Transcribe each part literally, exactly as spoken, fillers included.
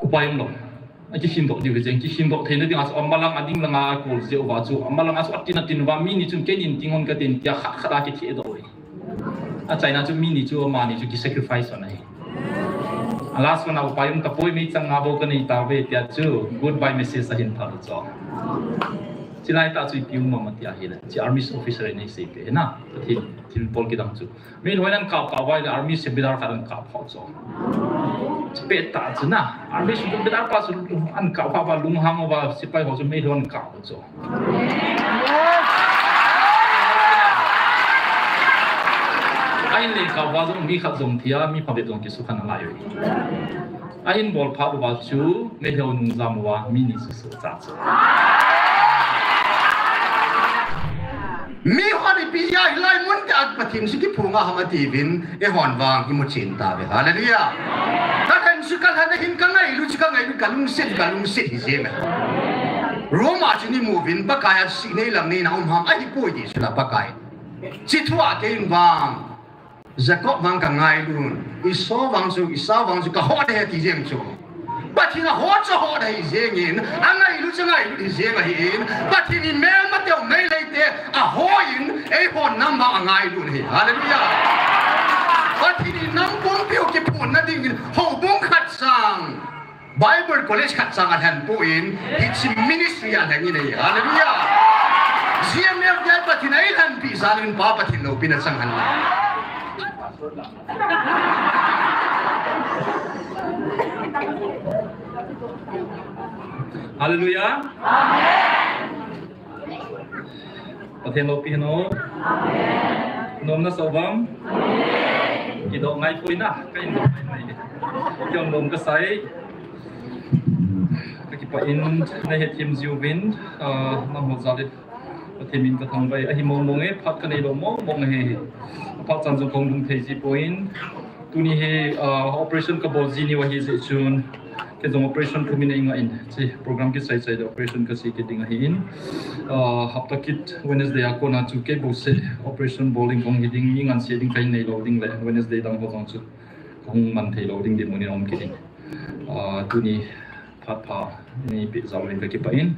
Upai umlou. Akikhindoh diu hi jeng, kikhindoh theina dinga chu amalang ading langa akol jeh uva chu, amalang a chu atin atin uva, mi ni chun keinin ting hon katin tia khat khat a kithe doh uve. Achaina chu mi ni chu amani chu kisacrifice hon ahi. A last one a upai um tapoi, meichang nga bou kanei tauve tia chu goodbye message ahin thot u chu. Chilai tah chu ipi um am tia hile, chi army officer in eiseipeh ahi na, Pathen thilbol kidang chu. Meilhei hon ankap kap uva ahile army subedar khat ankap kha u chu. Chipet tah chu na. Army subedar pa chu ankap kha uva lunghang uva sepai ho chu Meilhei hon ankap u chu. Ahin le kap uva jong mi khat jong thi a, mi phabep jong kisukha nalai uve. Ahin bol phat uva chu Meilhei ho nungjam uva mi ni chu sohcha chu. Mihon ipi jeh a hilai mun tia Pathen chu kiphong a ham atiuvin, eihon vang imu chen tauve. Hallelujah. Kalhen chu kalhen ahin, kangailut chu kangailut, kalungset kalungset hi jeng a. Roma chun imuvin, Pakai a sih nei lam neina um ham, ahipoi ti chu la Pakai. Chithua keiin vang Jacob vang kangailut, Esau vang chu, Esau vang chu kahot ahi ti jeng chu. Pathen ahot chu ahot ahi jengin, angailut chu angailut hi jeng ahin, Pathen in melmateu meileite ahoiin, eihon nam vang angailut ahi. Hallelujah. Pathen in nam pumpiu kiphonna dingin houbung khat sang Bible College khat sang alhenpoi, hiche ministry alhengin ahi. Hallelujah. G M F T I Pathen in eilhenpeh jal in Pa Pathen loupina chang hen lang. Hallelujah. Amen. Pathen loupina hen. Nomna sa uvam? Kidoh ngai poi na, kahin doh ngai mai. Kei jong nom kasai. Kakipah in, nahethem jiuvin, ah, nangho jal in Pathen min kathangvah e, ahi mong mong e, phat kanei lou mong mong ahi. Aphat chan jong kahung lhung thei ji poi. Tuni hi, ah, operation kabol ji niu ahi jeh chun, kei jong operation thumin eingah in, hiche program kisai sai le operation kasei kit ding ahin. Ah, hapta kit Wednesday a kona chu kei bouseh operation bol ding kahung hi ding, mi ngansei ding kahin nei lou ding le Wednesday dang ho jong chu kahung man thei lou ding dinmun in aum kit in. Ah, tuni phat pha neipeh jal uvin kakipah in.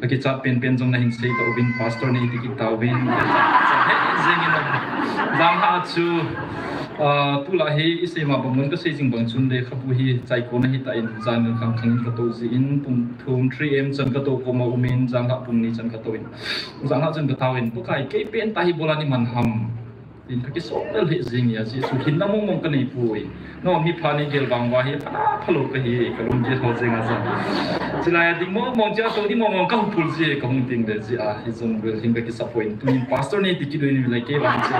Kakichat penpen jong nahin sei tauvin, pastor neiti kit tauvin. Kichat hei jengin. Janlhah chu, ah, tulai hi isei ma bang mun kasei jing bang chun lekhabu hi chaikon ahitan, jan khang khang in katou jin, pung thum three A M chan katou koma umin, janlhah pung ni chan katou in. Janlhah chun kathaovin, Pakai, kei penta hi bol a neiman ham tin kakisol lheh jeng e, ajeh chu hinna mong mong kanei poi. Nangho mi pha neigel vang uva hi, pha, phalou kahi, kalunggel ho jeng a jong. Chulai a ding mong mong, chea tou ding mong mong, kahung phul ji, kahung ding le jeh a, hijong vel hin kakisa poi. Tunin pastor neiti kit uvin le kei vang chu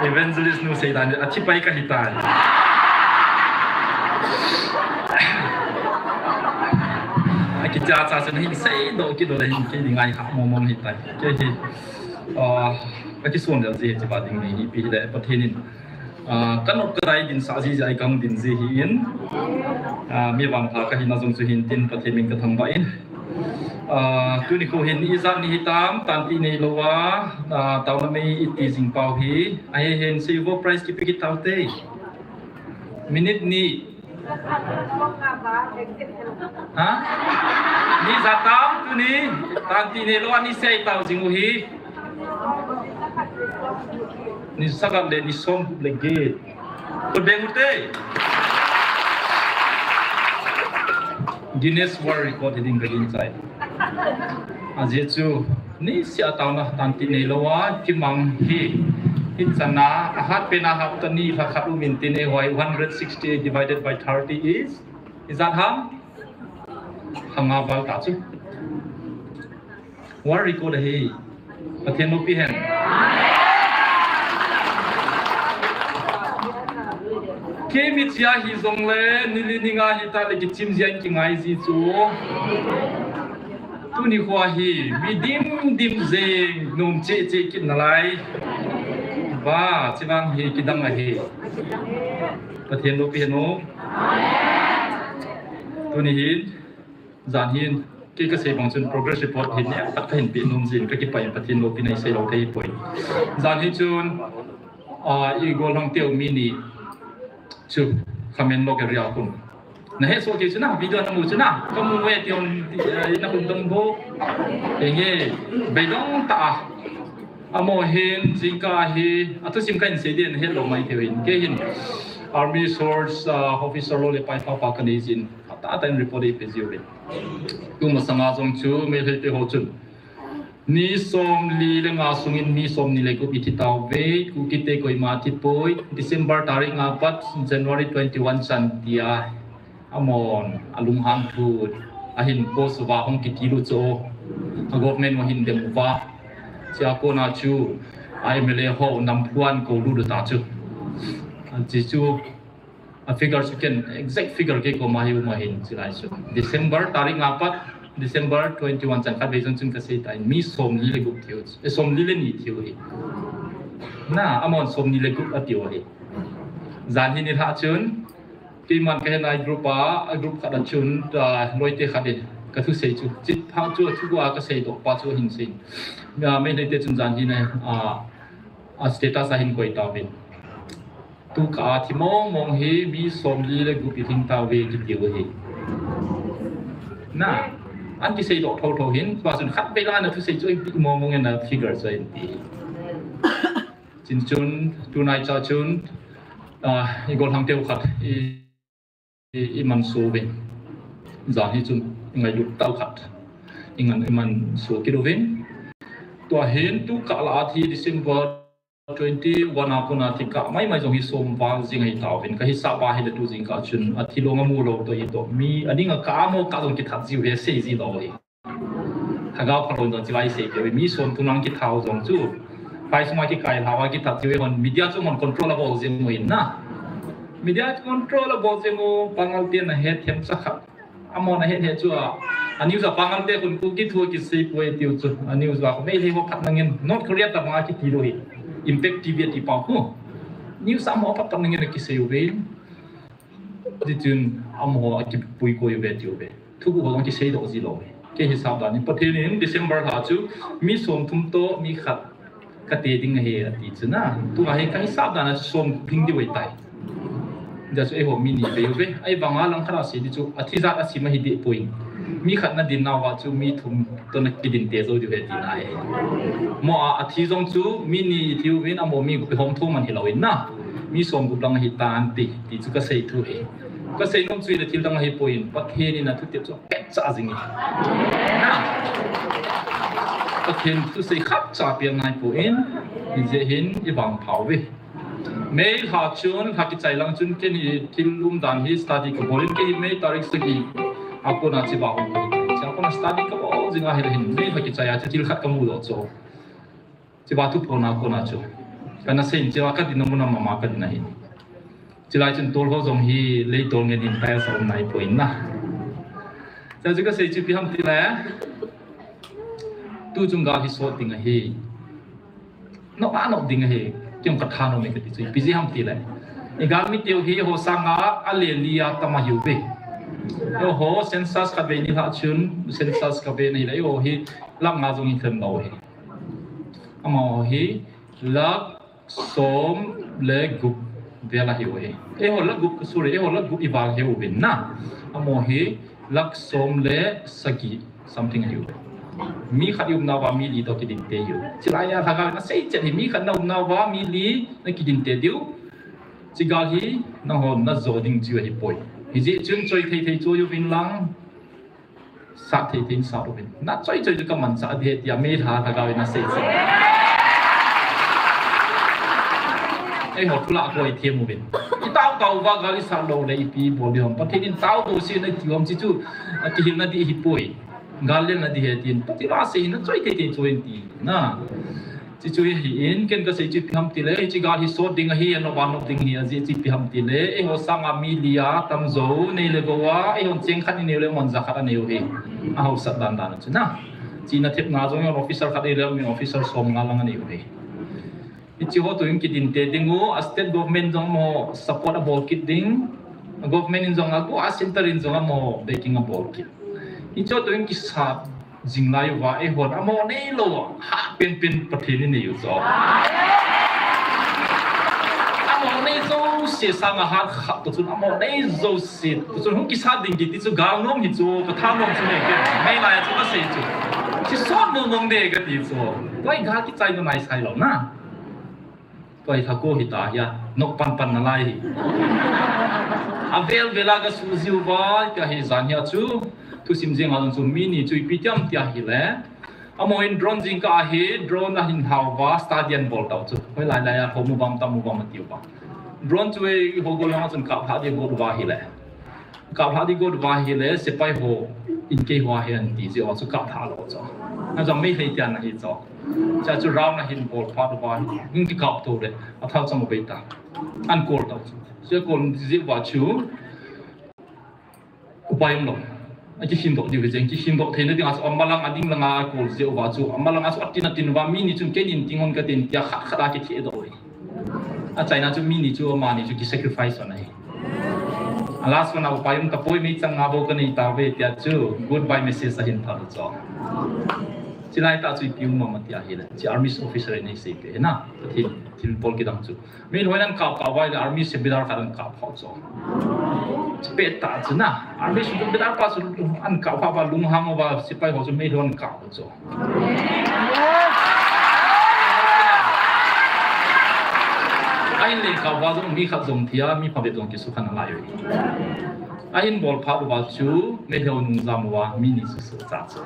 evangelist nu seidan le athi pai kahitai. Akicha cha chu nahin seidoh kit uleh hin kei ding ngai ha mong mong hitai. Kei hi, ah, kakison lel ji hiche pa ding hi ipi hile Pathen in, ah, kanop kadai dinsah ji jeh a ikang din ji ahin, ah, mi vangpha kahina jong chu hintin Pathen min kathangvah in. Ah, tuni kho hin ijat ni hitam, tanti neilou a, ah, taona mei iti jing pau hi, ahi hin silver prize kipe kit taute. Minute ni. Ha? Ni ijat tam tuni, tanti neilou a nisei tao jing u hi. Ni sagap le ni som le get. Khut beng ute. Guinness World Record hi ding kaginchat. Ajeh chu niseh a taona tanti neilou a kimang hi. Hichan a, ahat pen a hapta ni lha khat umin tin, eiho one hundred sixty-eight divided by thirty is, ijat ham? Lha nga val ta chu. World record ahi. Pathen loupi hen. Kei michia hijongle, nili ninga hita le kichim jia in kingai ji chu. Tuni kho hi, mi dim dim jeng, nom cheh cheh kit nalai. Ba, chivang hi kidang ahi. Pathen loupi hen o. Tuni hin, jan hin, kei kasei bang chun progress report hin neo khat kahin pe nom jin, kakipah in Pathen loupina isei lou thei poi. Jan hi chun, ah, i gollhang teu mi ni chu, Khamenlok area a kon. Na hesoh kei chu na, video na mu chu na, ka mu e ti hon, eh, na kon dong bo. Enge, beidong tah a. Amaho hin, jingkah hi, athusim kahin sei ding, na het lou mai thei uvin. Kei hin, Army Resource, ah, Officer lou le pai pha pa ka nei jin. Atah tah in report ei pe jiuvin. Tu masanga jong chu, Meitei te ho chun. Ni somli le nga sungin mi somni le gup i thi tauve, Kukite koima thi poi, December tarik nga pat, January twenty-one chan tia. Amahon, alunghan thu, ahin post uva hung kiti lut chu, a government u ahin dem uva. Chua kona chu, a M L A ho, namphuan ko lut ta chu. An chi chu, a figure chu ken, exact figure kei koma hi um ahin, chulai chu. December tarik nga pat, December twenty-one chan khatvei jong chun ka sei tai, mi somli le gup thiu, eh, somli le ni thiu hi. Na, amahon somni le gup atiu hi. Jan hi nilhah chun, keiman ka he nai group a, a group khat a chun, ah, loite khat in, ka thusei chu. Chit pha chu, thu a ka seidoh pa chu ahin sei. Ah, Meitei te chun jan hi na, ah, a status a hin koi tauvin. Tu kah a thi mong mong hi mi somli le gup i lhing tauve kiti u hi. Na, an kiseidoh thotho hin, tua chun khatvei lang a thusei chu i pi mong mong in a figure chu in ti. Chin chun, tunai cha chun, ah, i gollhang teu khat, i, i, i mansuh uvin. Jan hi chun, i ngailut tau khat. I ngan, i mansuh kit uvin. Tua hin tu kah lah a thi December twenty-one a kona thi kah maimai jong hi som val jing ahi tauvin. Ka hisap a hile tu jingkah chun, athi long amu lou toh hi toh. Mi, ading a kah a mo kah jong kithat jiu hi sei ji lou hi. Lhagao phalou in jong chulai sei kei, mi somthum lang kithat jong chu. Phai sunga kikai lhau a kithat chu hon media chu hon control abol jing u in na. Media control abol jing u, Pangal te na het themcha khat. Amahon ahet het chu a. A news a Pangal te khun Kuki thu kisei poi tiu chu. A news a khu Meitei ho phat nangin North Korea tabang a kiti lou hi. Impact T V a ti pa khu. News a amaho phat phat nangin kisei uve. Tichun amaho akipui koi uve tiu ve. Thu khu hong kiseidoh ji lou ve. Kei hisap dan in Pathen in December lha chu mi somthum toh mi khat ka te ding ahi ati chu na. Tua hi ka hisap dan a chu som ding diu ahi tai. Hijeh chun eiho mi ni ve uve. Ahivanga langkhat a sei di chu athi jat a sim ahi deh poi. Mi khat na din nauva chu mi thum toh na kidin te jou diu ahi tina ahi. Mo a athi jong chu mi ni i thi uvin amaho mi gup i hom thum man hilou in na. Mi som gup lang ahi tan ti, ti chu ka sei thu ahi. Ka sei nom chu hile thil dang ahi poi in, Pathen in athutep chu apetcha jing e. Pathen thusei khatcha apel nai poi in, hijeh hin i vangpha uve. May lha chun, lha kichai lang chun, ken hi thil umdan hi study ka bol in, ken hi May tarik sagi a kona chiva um. Chua kona study ka bol jing ahile hin, May lha kichai a chu thil khat ka mudoh chu. Chiva thu phona kona chu. Kana sei in chiva ka dinna mun a mama ka din ahi. Chulai chun tol ho jong hi lei tol ngen in pile sa um nai poi in na. Chua chu ka sei chu ipi ham tile. Tu chung gal hi sot ding ahi. Nop a nop ding ahi. Kei jong ka thanom e kati chu. Ipi jeh ham tile. I galmi teu hi eiho sanga a le li a tam ahiuve. Eiho census khatvei ni lhah chun, census kave na hile, eiho hi lakh nga jong hi lhem lou hi. Amaho hi lakh som le gup vel ahiu hi. Eiho lakh gup, sorry, eiho lakh gup i val hiuvin na. Amaho hi lakh som le sagi something ahiu. Mi khat i umnauva mi li toh kidin te hiu. Chulai a lhagao in asei chet hi mi khat na umnauva mi li na kidin te diu. Chi gal hi nangho na jo ding chu ahi poi. Hijeh chun choi thei thei choi uvin lang. Sat thei thei in sat uvin. Na choi choi chu ka manchah ding ahi tia May lha lhagao in asei chu. Eiho thu lah koi them uvin. I tao tao uva gal i sat lou le ipi bol ding ham. Pathen in tao bouseh in ati u ham chi chu. A kihilna ding ahi poi. Gal lelna ding ahi tin. Pathen in asei in na choi thei thei choi in ti. Na. Chi chu hi in, ken ka sei chu ipi ham tile, hiche gal hi sot ding ahi, anop a nop ding ahi, ajeh chu ipi ham tile, eiho sanga mi li a, tamjo, nei le gou a, eihon cheng khat i neiu le, amahon ja khat aneiu hi. Ahaosat dan dan chu na. Chihna thepna jong eihon officer khat i neiu le, mi officer som nga lang aneiu hi. Hiche ho toh in kidin te ding u, a state government jong amaho support abol kit ding, a government in jong agu a, center in jong amaho backing abol kit. Hiche ho toh in kisat jing lai uva, eihon amaho neilou, hah penpen Pathen i nei u chu. Amaho nei Jouse sanga hat khat toh chun amaho nei jouse toh chun hung kisat ding kiti chu gal nom hi chu, ka thanom chu nei ke. Nei lai chu ka sei chu. Chi son nom nom de kati chu. Tua hi gal kichai na nai sai lou na. Tua hi thako hi ta hi a, nok pan pan na lai hi. A vel vel a ka su jiu va, ka hi jan hi a chu. Thusim jing a chu mi ni chu ipi tiam tia hi le. Amaho in drone jingkah ahi, drone ahin hau va, study ahin bol tau chu. Hoilai lai a, homu vam, tamu vam atiu va. Drone chu eiho gol langa chun kap lha di got va hi le. Kap lha di got va hi le, sepai ho in kei ho ahi an ti jeh a chu kap lha lou chu. Na jam mei hlei tian ahi chu. Cha chu round ahin bol phat va, hung kikap to le, a thal chang u bei ta. An kol tau chu. Chu kol jeh va chu. Upai um lou. A kikhin doh diu hi jeng, kikhin doh theina dinga chu, amalang a ding langa kol jeh uva chu, amalang a chu atin atin uva, mi ni chun kei nin ting hon ka tin tia khat khat a kithe doh uve. A chaina chu mi ni chu, ama ni chu ki sacrifice hon ahi. A last one a upai um tapoi, meichang nga bou ka nei tauve tia chu, goodbye message ahin thal u chu. Chilai tah chu ipi um mama tia hi le, chi army officer in ei sei pe na, thil, thil bol kidang chu. Meilhoi nan kap kap uva le army subedar khat an kap phot chu. Pet ta chu na. Army subedar pa chu an kap kap uva lunghang uva sepai ho chu meilhoi an kap chu. Ahin le kap uva jong mi khat jong thi a, mi phabep jong kisukha nalai uve. Ahin bol phat uva chu, meilhoi nung jam uva, mi ni chu suhcha chu.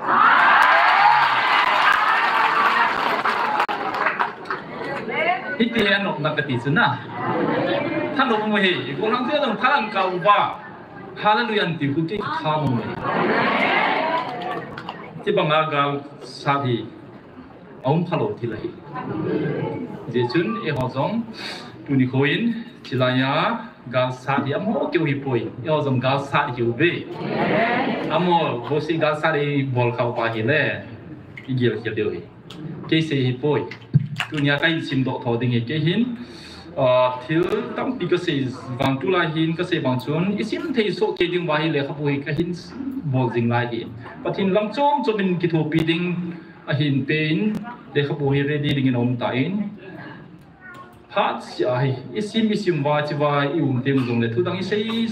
Hiti hi anopna kati chu na. Thanom u hi, gollhang chu jong thalang kap uva. Hallelujah an ti khu kei thanom u hi. Ti banga gal sat hi. Aum khalou thil ahi. Jeh chun eiho jong tuni khoin chilai a gal sat hi amaho keu hi poi. Eiho jong gal sat hi uve. Amaho bosi gal sat hi bol khau pa hi le. I gel khel deu hi. Kei sei hi poi. Tunia kahin sim doh tho ding hi kei hin. Ah, thil tampi ka sei vang tulai hin ka sei vang chun i sim thei soh kei ding uva hi lekhabu hi kahin bol jing lai hi. Pathen lam chom chom in kithopi ding Ahin pen, lekhabu hi ready dingin aum tan. Phat sia hi, i sim, i sim uva, chiuva, i um teng jongle, thudang i sei,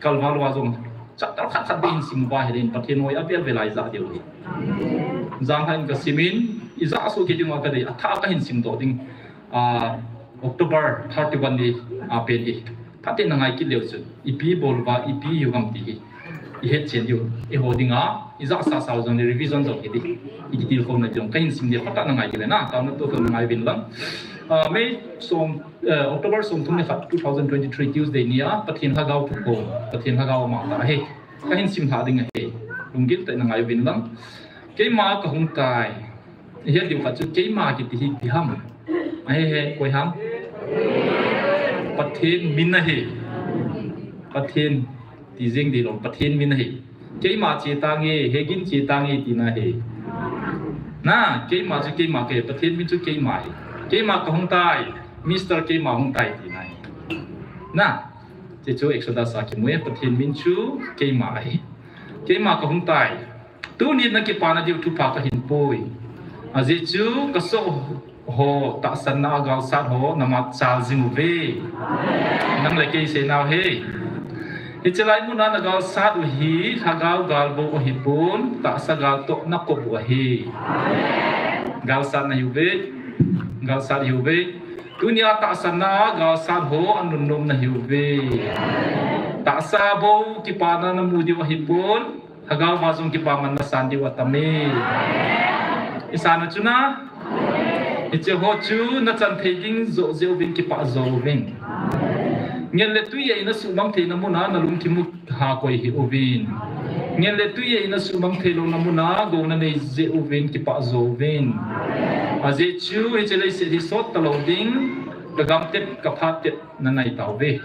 kalval uva jong, chapter khat khat beh in sim uva, hileh Pathen noi a vel vel a i jah diu hi. Janhi in ka simin, i jah soh kei ding uva ka dei, athah a kahin sim doh ding. Ah, October thirty-one ni, ah, pen hi. Phaten na ngai kit leu chun, ipi bol uva, ipi hiu ham ti hi. I hetchen diu, eiho dinga, i jah sasa u jong le revision jong hi di. I kitilkhouna jong, kahin sim diu, phatah na ngai kit le na, taona toh toh na ngai uvin lang. Ah, May som, eh, October somthum le khat, two thousand twenty-three Tuesday nia, Pathen Lhagao thukhom, Pathen Lhagao ama tah ahi. Kahin sim lha ding ahi. Lunggil tah in na ngai uvin lang. Keima kahung tai. Ihet diu khat chu keima kiti hi ipi ham. Ahe he, koi ham. Pathen min ahi. Pathen ti jeng ding lou, Pathen min ahi. Keima che tange, Hegin che tange tina ahi. Na, keima chu keima kahi, Pathen min chu keima ahi. Keima kahung tai, Mister Keima hung tai tina ahi. Na, hiche chu Exodus a kimu e, Pathen min chu keima ahi. Keima kahung tai. Tuni na kipana diu thupha kahin pui. Ajeh chu ka soh ho tahsanna a galsat ho na machal jing uve. Nang le kei seinau hi. Hiche lai muna na galsat u hi, lhagao gal bou ahipon, tahsa gal toh na kop u ahi. Galsat na hiuve. Galsat hiuve. Tunia tahsanna a galsat ho a nunnom na hiuve. Tahsa bou kipana na mu diu ahipon. Lhagao va jong kipaman na san diu atam e. I san a chun a. Hiche ho chu na chan thei ding joh jeh uvin kipah jo uvin. Ngel le tui a i na suhmang theina muna na lungthim u ha koi hih uvin. Ngel le tui a i na suhmang thei louna muna gou na nei jeh uvin kipah jo uvin. Ajeh chu hiche leiset hi sot talou ding, ka gam tep ka phat tep na nai tauve.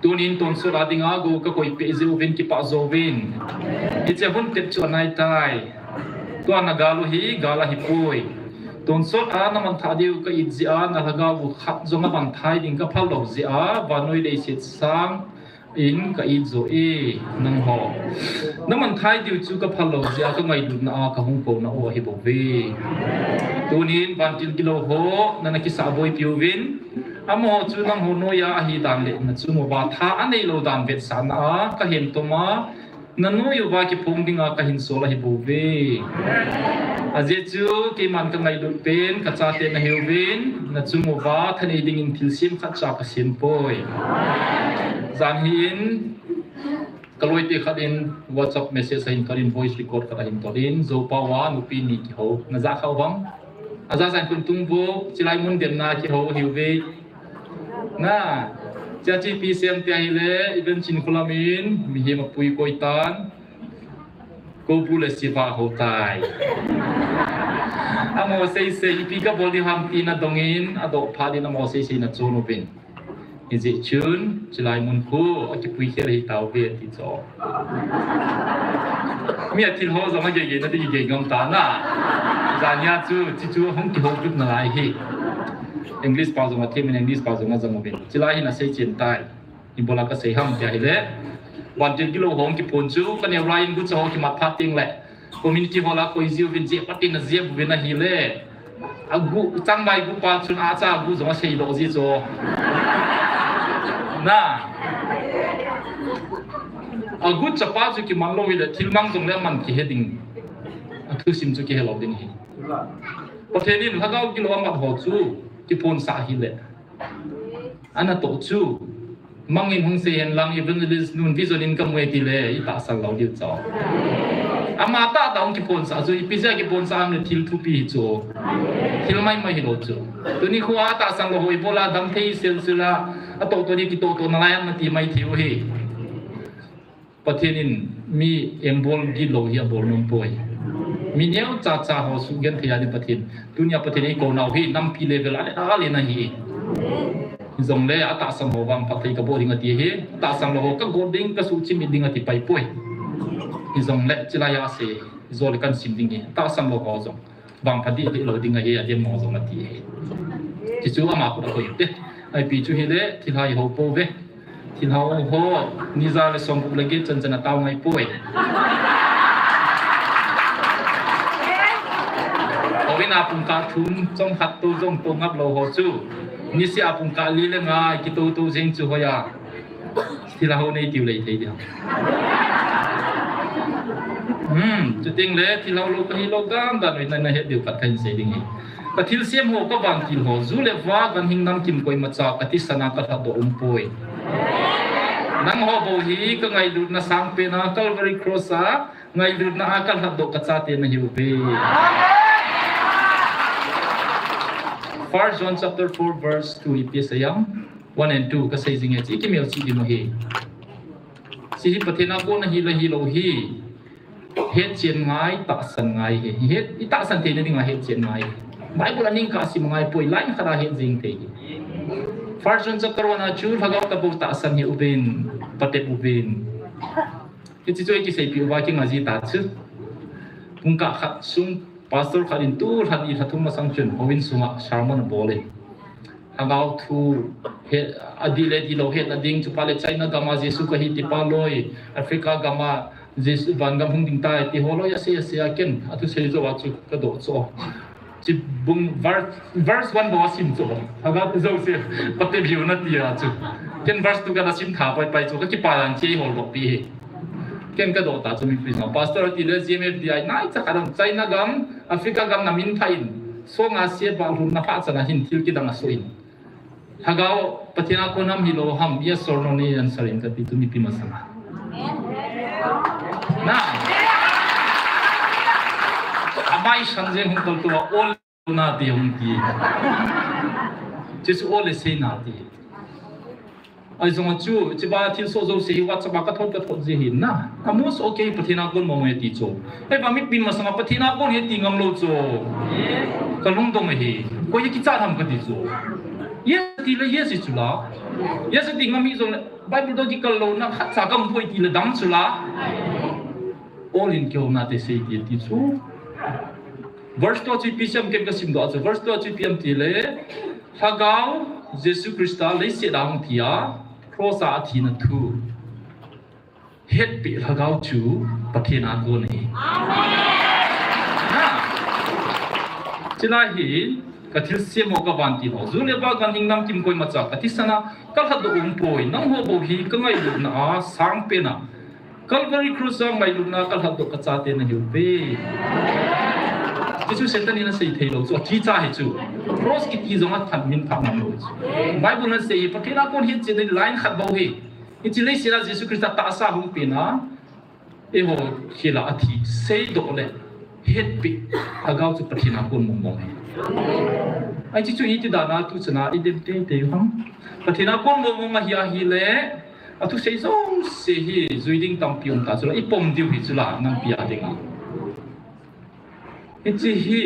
Tunin tonsot a dinga gou ka koi peh jeh uvin kipah jo uvin. Hiche hun tep chu anai tai. Tua na gal u hi gal ahipoi. Tonsot a na mangthah diu ka it jeh a na lhagao u khat jong a mangthai ding ka phal lou jeh a vannoi leiset sang in ka it jo e nangho. Na mangthai diu chu ka phal lou jeh a ka ngailutna a ka hung kouna u ahi bouve. Tunin vantil gilou ho na na kisah boipi uvin. Amaho chu nangho noiya ahi dan le, nachung uva tha aneilou dan vetsahna a kahin toma, nanoi uva kiphong dinga kahin sol ahi bouve. Ajeh chu keiman kangailut pen kachate nahiuvin, nachung uva thanei dingin thilsem khatcha kasem poi. Jan hi in, kaloite khat in WhatsApp message ahin khat in voice record khat ahin tol in, Zopa uva nupi ni kihou, najah kha uvem? Ajah jan khun tung vo, chilai mun demna kihou ahiuve. Na, chia chi pi sem tia hile, even Chinkholam in, mihem apui koi tan, Koupu le Siva hou tai. Amaho seisei, ipi kabol ding ham tina dongin, adoh phat in amaho seisei nachon uvin. Hijeh chun, chilai mun khu, akipui khel ahi tauve ti chu. Mi athil ho jong agei gei na ding gei ngam ta na. Jania chu, chi chu hung kihou lut nalai hi. English pao jong athem in, English pao jong ajam uvin. Chilai hin asei chen tai. Ibola kasei ham tia hile, vantil gilou hung kiphon chu, kaneo lai in gucha ho kimat phat teng le, community hall a koi jiuvin jep atin ajep uvin ahile, agu, changmai gu pa chun acha agu jong asei doh ji chu. Na. Agu chapa chu kiman lou hile, thilmang jong le man kihe ding. Athusim chu kihe lou ding ahi. Pathen in lhagao gilou amat ho chu, kiphonsah ahile. Anatoh chu, mangin hung sei hen lang, evangelist nun vision in kamu e tile, itahsan lou diu chu. Ama tahtah hung kiphonsah chu, ipi jeh a kiphonsah ham le thil thupi hi chu. Thil maimai hilou chu. Tuni khoa atahsan lou ho ibola damthei selsel a, atoh toh ding kitoh toh nalai ham nati mai thei u hi. Pathen in mi embol gilou hi abol nom poi. Mi neocha cha ho sugenthei a ding Pathen. Tunia Pathen in eikou nau hi nampi level a le, a le na hi. Hijongle atahsan ho vangphat thei kabol ding ati hi. Atahsan lou ho kagot ding, kasuhchimit ding ati pai poi. Hijongle chilai a sei, ijole kahin sim ding hi. Atahsan lou ho jong vangphat dih dih lou ding ahi, adem mo jong ati ahi. Hichu ama khut a koi u te. Ipi chu hile, thilha ihou pouve. Thilha ho, ni ja le somgup le get chan chan atao ngai poi. Houin a pungkah thum, chomkhat tou jong tou ngap lou ho chu. Niseh a pungkah li le nga, kitou tou jeng chu hoiya. Thilha ho nei tiu lei thei dia. Hmm, chuteng le, thilha lou kahi lou dan dan na, nahet diu khat kahin sei ding hi. Kathilsem ho, kavantil ho, ju le va, ganhing namkim koimacha, kathisan a kalhatdoh umpoi. Nangho bou hi, kangailutna sangpen a, Calvary Cross a, ngailutna a kalhatdoh kachate nahiuve. First John chapter four verse two ipi asei em? One and two kasei jing e, chu ikimelchih ding u ahi. Hiche hi Pathen a kon ahi le hilou hi. Hetchen ngai, tahsan ngai ahi. Hetchen, itahsan theina dinga hetchen ngai. Bible a ningkah sim ngai poi, line khat a het jing thei hi. First John chapter one a chu, lhagao tobang tahsan hih uvin, patep uvin. Hiche chu eikiseipeh uva kinga ji ta chu. Pungkah khat sung, pastor khat in tulha ni lha thum masang chun, houin sunga sermon abol e. Lhagao thu, he, adih le dihlou hetna ding, chuphat le China gam a Jesu kahi tipa loi, Africa gam a Jesu vangam hung ding tai, ti ho loi asei, asei a ken, athusei jou a chu kadoh cho. Chu bung verse, verse one bou asim cho. Lhagao thu jouse, patep hih un ati a chu. Ken verse two kana sim tha pai pai chu, kakipah dan chu eiholdoh pi hi. Ken kadoh ta chu mipi jong. Pastor ati le G M F D I naicha khat a China gam, Africa gam na min pha in. Song a se ba lhun na pha chan a hin thil kidang asoh in. Lhagao, Pathen a kon ham hilou ham, yes or no nei answer in kati tu mipi masang a. Na. Amai san jeng hung kal tua, ol na ti hung ti. Jesu ol le sei na ti. Ahi jong a chu, hiche ba thilsoh jouse hi WhatsApp a kathot, kathot ji hi na. Amu so ke Pathen a kon mo mo ti chu. Hei ba mipi masang a Pathen a kon hi ti ngam lou chu. Kalungdong ahi. Koi kicha tham kati chu. Yes ti le yes chu la. Yes ti ngam hi jong le Bible to kikal lou na khat cha kam poi ti le dam chu la. Ol in kihouna te sei ti, ti chu. Verse two chu ipi asei em ken kasim doh a chu. Verse two chu ipi ham ti le. Lhagao Jesu Christa leiset a hung thi a, cross a athina thu hetpeh lhagao chu Pathen a kon ahi. Amen. Na. Chulai hi, Ka thilsem ho ka vantil ho, ju le va ganhing namkim koimacha ka thisan a ka lhatdoh umpoi. Nangho bou hi ka ngailutna a sangpen a, Calvary Cross a ngailutna a ka lhatdoh ka chate nahiuve. Hichu Satan in asei theilou chu, akicha hi chu. Cross kiti jong athan min pha ngamlou chu. Bible in asei hi, Pathen a kon hetchenna line khat bou hi. Hiche leiset a Jesu Christa tahsa hung pen a, eiho khel a athi seidoh le hetpeh lhagao chu Pathen a kon mongmong ahi. Ahi, hichu iti dan a tuchan a idem teitei u ham? Pathen a kon mongmong ahi ahile, athusei jouse hi jui ding tampi um ta chula, ipom diu hi chula, nampi a dinga. Hiche hi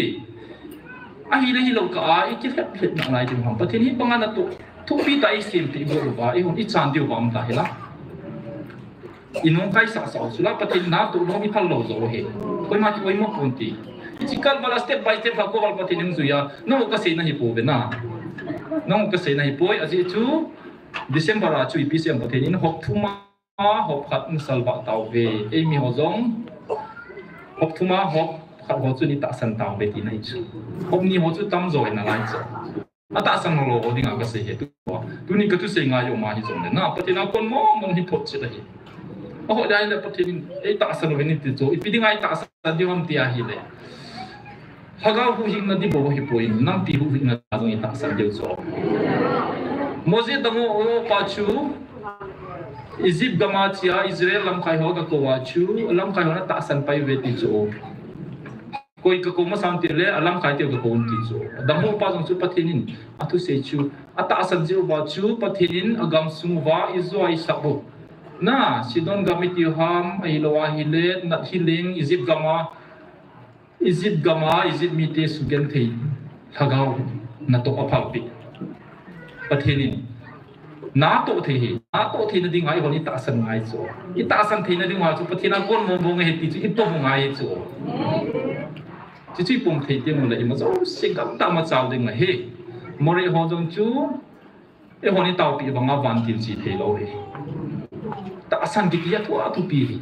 ahile hilou kah a ikilhep lhep nalai ding ham? Pathen hi banga natoh, thupi tah a isempeh bou uva, eihon ichan diu uva um ta hila. Inung kaisah sah u chula, Pathen natoh nom iphal lou jou ahi. Koima ki oimo ponte. Hiche kalval a step by step kha koval Pathen in jui a, nangho kasei nahipouve na. Nangho kasei nahipoi, ajeh chu December a chu ipi sei em, Pathen in hop thum a hop khat nasalvah tauve. Eimiho jong hop thum a hop khat ho chu itahsan tauve tina ahi chu. Hop ni ho chu tamjo hi nalai chu. Atahsan lou ho dinga kasei ahi tu. Tuni kathusei ngai um ahi jongle na, Pathen a kon mongmong hi photchet ahi. Aho dai le Pathen in eitahsan uvin iti chu, ipi dinga itahsan diu ham ti ahile, lhagao huhhingna ding bou ahipoi, nampi huhhingna jong itahsan diu chu. Moses dang ho pa chu Egypt gam a che a Israel lamkai ho agakou a chu, lamkai hon atahsan pai uve ti chu. Koi kakou masang tile, alamkai teu kakou un ti chu. Adang ho pa jong chu Pathen in athusei chu atahsan jeh uva chu Pathen in agamsung uva ijou a isah u, na, Sidon gam iti ham, ahilou ahile Naphtalim, Egypt gam a, Egypt gam a Egypt mite sugenthei lhagao natoh aphalpeh. Pathen in natoh thei hi, natoh theina dinga eihon itahsan ngai chu. Itahsan theina dinga chu Pathen a kon mongmong ahi ti chu ipom u ngai chu. Chuchu ipom thei teng ule ima jouse gamtah a machal ding ahi. Moreh ho jong chu eihon itaopeh banga vantil che theilou ahi. Tahsan kiti hi athu athupi ahi.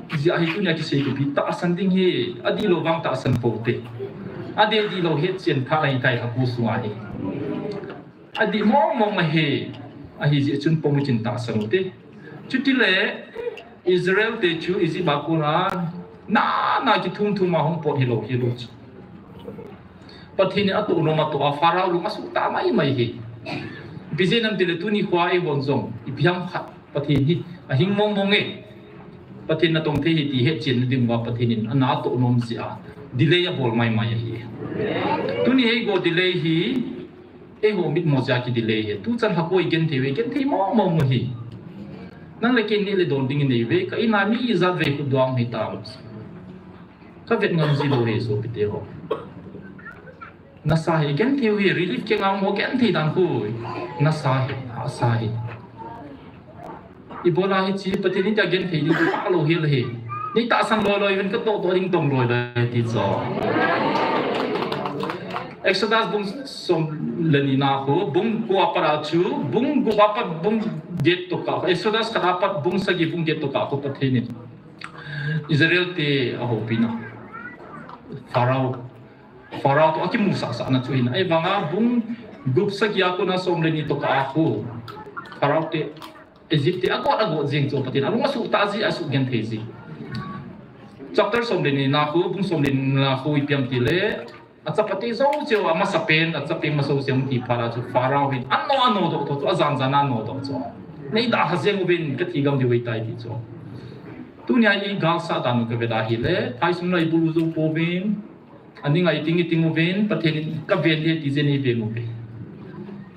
Hijeh a hi tunia kisei thupi, tahsan ding hi adihlou vang tahsan poute. Adeh dihlou hetchen phat ahitai lhaku sunga hi. Adih mongmong ahi, ahijeh chun pom u chun tahsan ute. Chutile Israel te chu Egypt a kona nana kithum thum a hung pot hilou hilou chu. Pathen in atoh nom atoh a, Pharaoh lung asuh tah maimai ahi. Ipi jeh ham tile tuni khoa eihon jong ipi ham khat Pathen hi ahing mongmong e, Pathen natong thei ahi ti hetchenna dinguva Pathen in anatoh nom jeh a delay abol maimai ahi. Tuni hi go delay hi eiho mitmo jeh a kidelay ahi. Tuchan lhakoi genthei uve, genthei mongmong u ahi. Nang le kei neh le don ding inei uve, ka in a mi ijat vei khutduang hitam. Kavet ngam jilou ahi sopite ho. Nasa ahi, genthei u ahi, relief camp a um ho genthei dan khu. Nasa ahi, hahsa ahi. Ibola hiche Pathen in tia genthei ding chu talou hel ahi. Nei tahsan loi loi uvin, katoh toh ding tong loi loi ti chu. Exodus bung som le ni na khu, bung ko a pat a chu, bung gup a pat bung get toh kah, Exodus khat a pat bung sagi bung get toh kah khu Pathen in Israel te ahoupi na. Pharaoh, Pharaoh toh akimusah sahna chu ahi na. Ahivanga bung gup sagi a kona som le ni toh kah a khu Pharaoh te, Egypt te agot agot jeng chu Pathen alung asuh tah jeh, asuh genthei jeh. Chapter som le ni na khu, bung som le ni na khu ipi ham tile, achapate jou cheh u, amasapen, achapen masou cheh u ti phat a chu Pharaoh hin ano anodoh toh chu, ajan jan a anodoh chu. Nei dalha jeng uvin, kathi gam diu ahitai ti chu. Tunia igalsah dan u kavet ahile, phaisung la ibulu jou pouvin, aninga iting iting uvin, Pathen in kaven e ti jeh in iveng uve.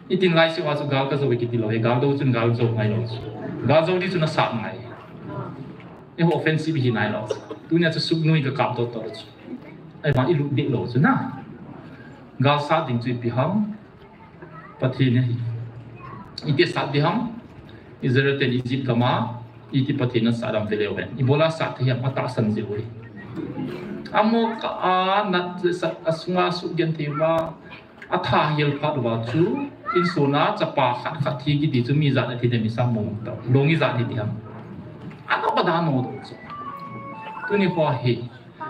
Itin laiseu a chu gal kajou e kiti lou ahi, gal dou chun gal jou ngai lou chu. Gal jou ding chun asat ngai. Eiho offensive ihi nai lou chu. Tunia chu suknoi kakap toh toh chu. Ahivang ilut deh lou chu na. Gal sat ding chu ipi ham? Pathen ahi. Iti sat ding ham? Israel ten Egypt gam a iti Pathen in asat dam veleu hen. Ibola sat thei ham? Atahsan jeh u ahi. Amo kah a nat sat asunga sugenthei uva, atha hel phat uva chu, insung a chapa khat khat thi kiti chu mi ijat a thi dem, isa mong ta. Long ijat a thi dem. Ano kah dan anodoh chu. Tuni khoa hi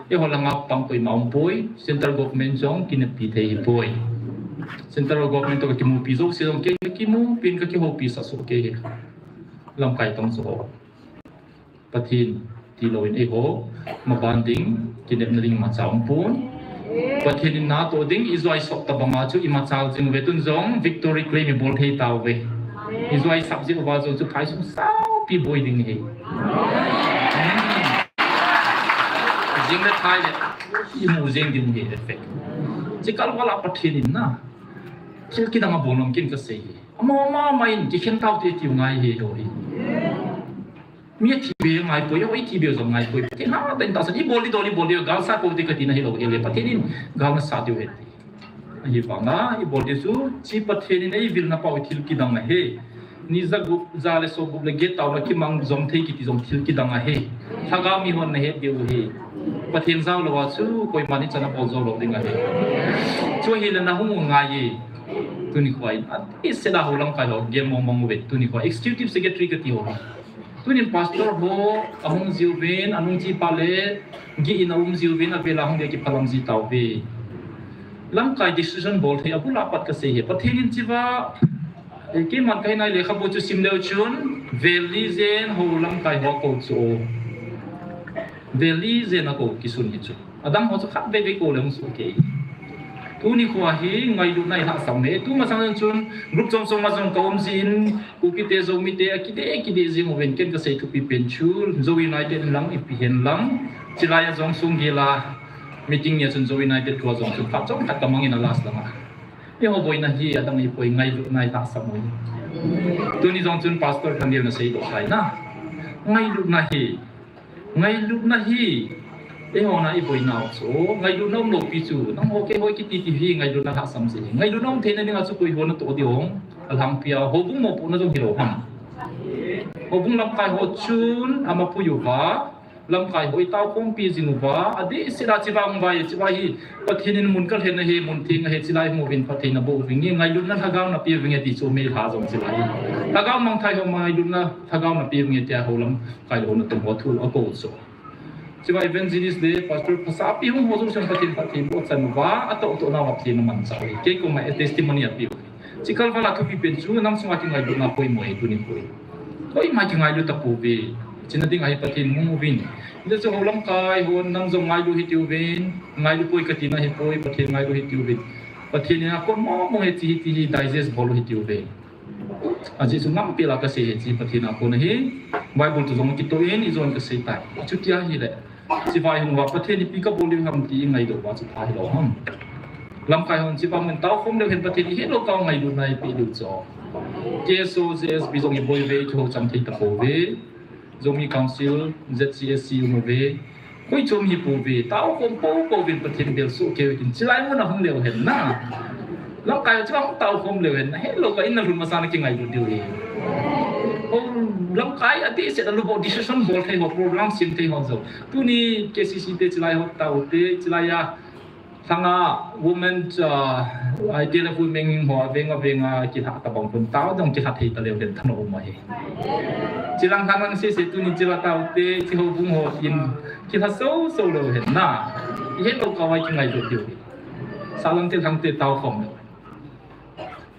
Eiho langa pang koima umpoi, central government jong kineppi thei hipoi. Central government toh kakimupi jouse jong kei kakimupi in kakihoupi sah soh kei hi. Lamkai tong chu ho. Pathen tilou in eiho maban ding, kinepna ding imacha umpon. Pathen in natoh ding, ijoisop tabanga chu imacha jing uve, tun jong victory claim ibol thei tauve. Ijoisap jeh uva jong chu phaisung saupi boi ding ahi. Jing le thai le imu jeng ding ahi effect. Chikal vala Pathen in na thil kidang abol nom kin kasei hi. Ama, ama, ama in kikhen taute tiu ngai hi lo hi. Mi athi be ngai poi, o ithi be jong ngai poi. Pathen hatah in tahsan, ibol ding, dol ibol ding, gal sat pou te kati na hilou, ele Pathen in gal nasat diu ahi ti. Ahivanga, ibol ding chu, hiche Pathen in eivilna pau thil kidang ahi. Ni jagup, ja le sogup le get taona kimang jom thei kiti jong thil kidang ahi. Lhagao mihon nahet diu ahi. Pathen jao louva chu koiman ichan abol jou lou ding ahi. Chu ahile nahung u ngai e. Tuni khoa in, adeh sela ho lamkai ho, gel mong mong uve, tuni khoa executive secretary kati ho. Tunin pastor ho ahung jiuvin, anung chipa le gih in aum jiuvin, avela hung ding kiphalam ji tauve. Lamkai decision bol thei abul a pat kasei hi. Pathen in chiva, eh, keiman kahinai lekhabu chu sim leu chun, vel li jen ho lamkai ho akou chu. Vel li jen akou kisun hi chu. Adang ho chu khatvei vei kou le hung soh kei. Tuni khoa hi ngailutna ilhahsam e. Tumasang chun group chom chom ma jong kaum jin, Kuki te, Zomi te, akideh kideh jing uvin, ken kasei thupi pen chu, Zo United in lang, ipi hen lang. Chilai a jong sunggel a meeting nia chun Zo United tua jong chun phat chomkhat kamang in a last langa. Eiho boina hi adang ahipoi, ngailutna ilhahsam u ahi. Tuni jong chun pastor Thanliu in aseidoh tai na. Ngailutna hi Ngailutna hi, eihon a iboinau chu, ngailutna umlou pi chu, nangho keiho kiti ti hi ngailutna lhahsam jeh. Ngailutna um theina dinga chu koiho natoh diu ham, alhangpia, houbung mopohna jong hilou ham. Houbung lamkai ho chun amapui uva, lamkai ho itaokhompi jing uva, adeh sela chiva hung vai, chiva hi, Pathen in mun kalhen ahi, mun theng ahi, chilai hung uvin Pathen naboh uvinge, ngailutna lhagao napeh uvinge ti chu meilha jong chilai. Lhagao mangthai ho ngailutna lhagao napeh uvinge tia ho lam, Kailou na tum ho thu akou chu. Chiva evangelist le pastor phasapi hung ho jong Pathen phattheiboh achan uva, atoh toh nau Pathen amanchah uve. Kei koma a testimony apiu. Chikal vala thupi pen chu nam sunga kingailutna poimo e tuni koi. Koima kingailu tapouve. China dinga hi Pathen hung uvin. Hijeh chun ho lamkai hon nam jong ngailu hitiuvin, ngailu poi katina hipoi, Pathen ngailu hitiuvin. Pathen in akon momo hi chi hiti hi digest bol hitiuve. Ajeh chu ngam pela kasei hi chi Pathen a kona hi, Bible toh jong kitoh in, ijon kasei tai. Chuti ahile, chiva ihung uva Pathen ipi kabol diu ham ti ingaidoh uva chu pha hilou ham. Lamkai hon chiva mun taokhom leu hen Pathen ihet lou kah ngailutna ipeh diu chu. K S O, J S B jong iboi uve, ikiho chang thei tapouve. Zomi Council, Z C S C um uve. Koi chom hipouve, taokhom poupou vin Pathen bel soh keu tin, chilai mun a hung leu hen na. Lamkai a chilai hung taokhom leu hen, nahet lou kah in nalhun masang a kingailut diu hi. O, lamkai a ti se na lu bol decision bol thei ho, program sem thei ho jong. Tuni K C C te chilai ho tao te, chilai a Lhanga women, uh, I T L F women ho, venga, venga, kilha tabang pun tao, dong kilha thei taleu hen tano um ahi. Chilang lhang lang sese tuni chila tao te, chi houbung ho in, kilha so, so leu hen na. Ihet lou kah vai kingailut diu. Salam te lhang te taokhom leu.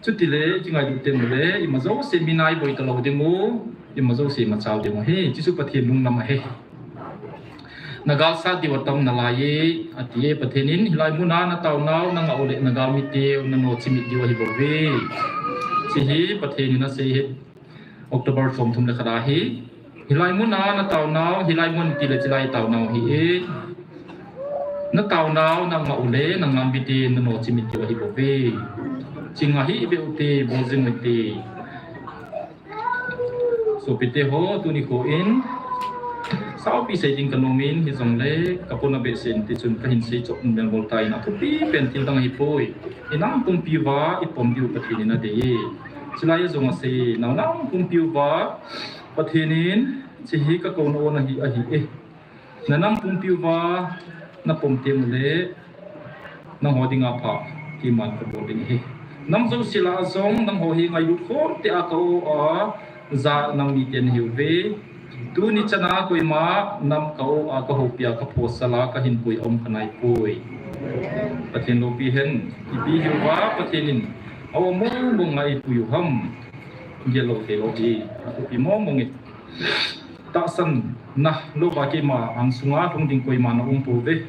Chutile, kingailut teng ule, ima jouse mi nai boi talou ding u, ima jouse ima chao ding u ahi, Jesu Pathen lunglam ahi. Nagalsat diu atam nalai e, ati e Pathen in, hilai mun a nataonau, nangah u le nagalmi teu, nano chimit diu ahi bouve. Chi hi Pathen in asei hi, October som thum le khat a hi, Hilai mun a nataonau, hilai mun tile chilai taonau hi e. Nataonau, nangah u le, nangalmi te, nano chimit diu ahi bouve. Chingah hi ibe u te, bol jing u te. Sopite ho, tuni kho in. Saupi sei ding kanom in, hijongle, kapona behseh in tichun kahin sei chop in melbol tan athupi pen thil dang ahipoi. Inam pumpi uva, ipom diu Pathen in adei e. Chilai a jong asei, nang pumpi uva, Pathen in, chi hi kakouna u ahi, ahi e. Nanam pumpi uva, napom teng ule, nangho dinga pha, ti man kabol ding ahi. Nam jouse lah a jong, nangho hi ngailut khom tah a ka-o a, ja nam mite nahiuve. Tuni chana koima nam ka o a ka houpi a ka phosal a ka hinpui a um kha naipoi. Pathen loupi hen, ipi hiuva Pathen in aum mong mong a eipui u ham. Gel lou thei lou hi, athupi mong mong e. Tahsanna louva keima angsunga lhung ding koima na um pouve.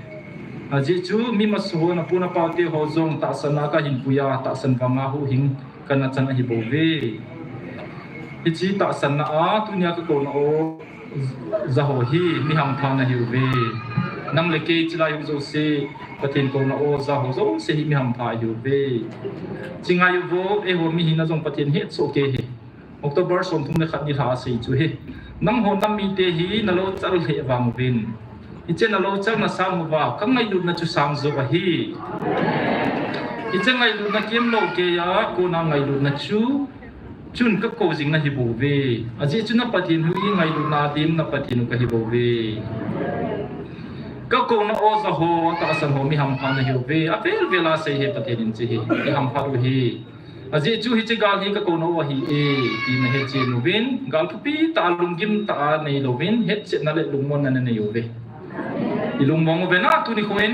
Ajeh chu mi masa ho, na pu na pa te ho jong tahsanna a ka hinpui a, tahsan vanga huhhing kana chan ahi bouve. Hiche tahsanna a tunia ka kouna o ja ho hi mi hampha na hiuve. Nang le kei chilai u jouse, Pathen kouna o ja ho jouse hi mi hampha ahiuve. Chi ngai uvo, eiho mi hina jong Pathen hetsoh kei e. October somthum le khat ni lha asei chu hi. Nangho nam mite hi na louchal lheh vang uvin. Hiche na louchal na sang uva, ka ngailutna chu sang jo ahi. Hiche ngailutna kemlou kei a, kona ngailutna chu, chun ka kou jing na hi bouve. Ajeh chu na Pathen hi ngailutna dim na Pathen u ka hi bouve. Ka kouna o ja ho, tahsan ho mi hampha na hiuve. Avel vel a sei e Pathen in hiche hi. I hampha u hi. Ajeh chu hiche gal hi ka kouna u ahi e, ti na hetchen uvin, gal thupi tah a lunggim tah a neilouvin, hetchetna le lungmonna na nei uve. I lungmong uve na tuni kho in,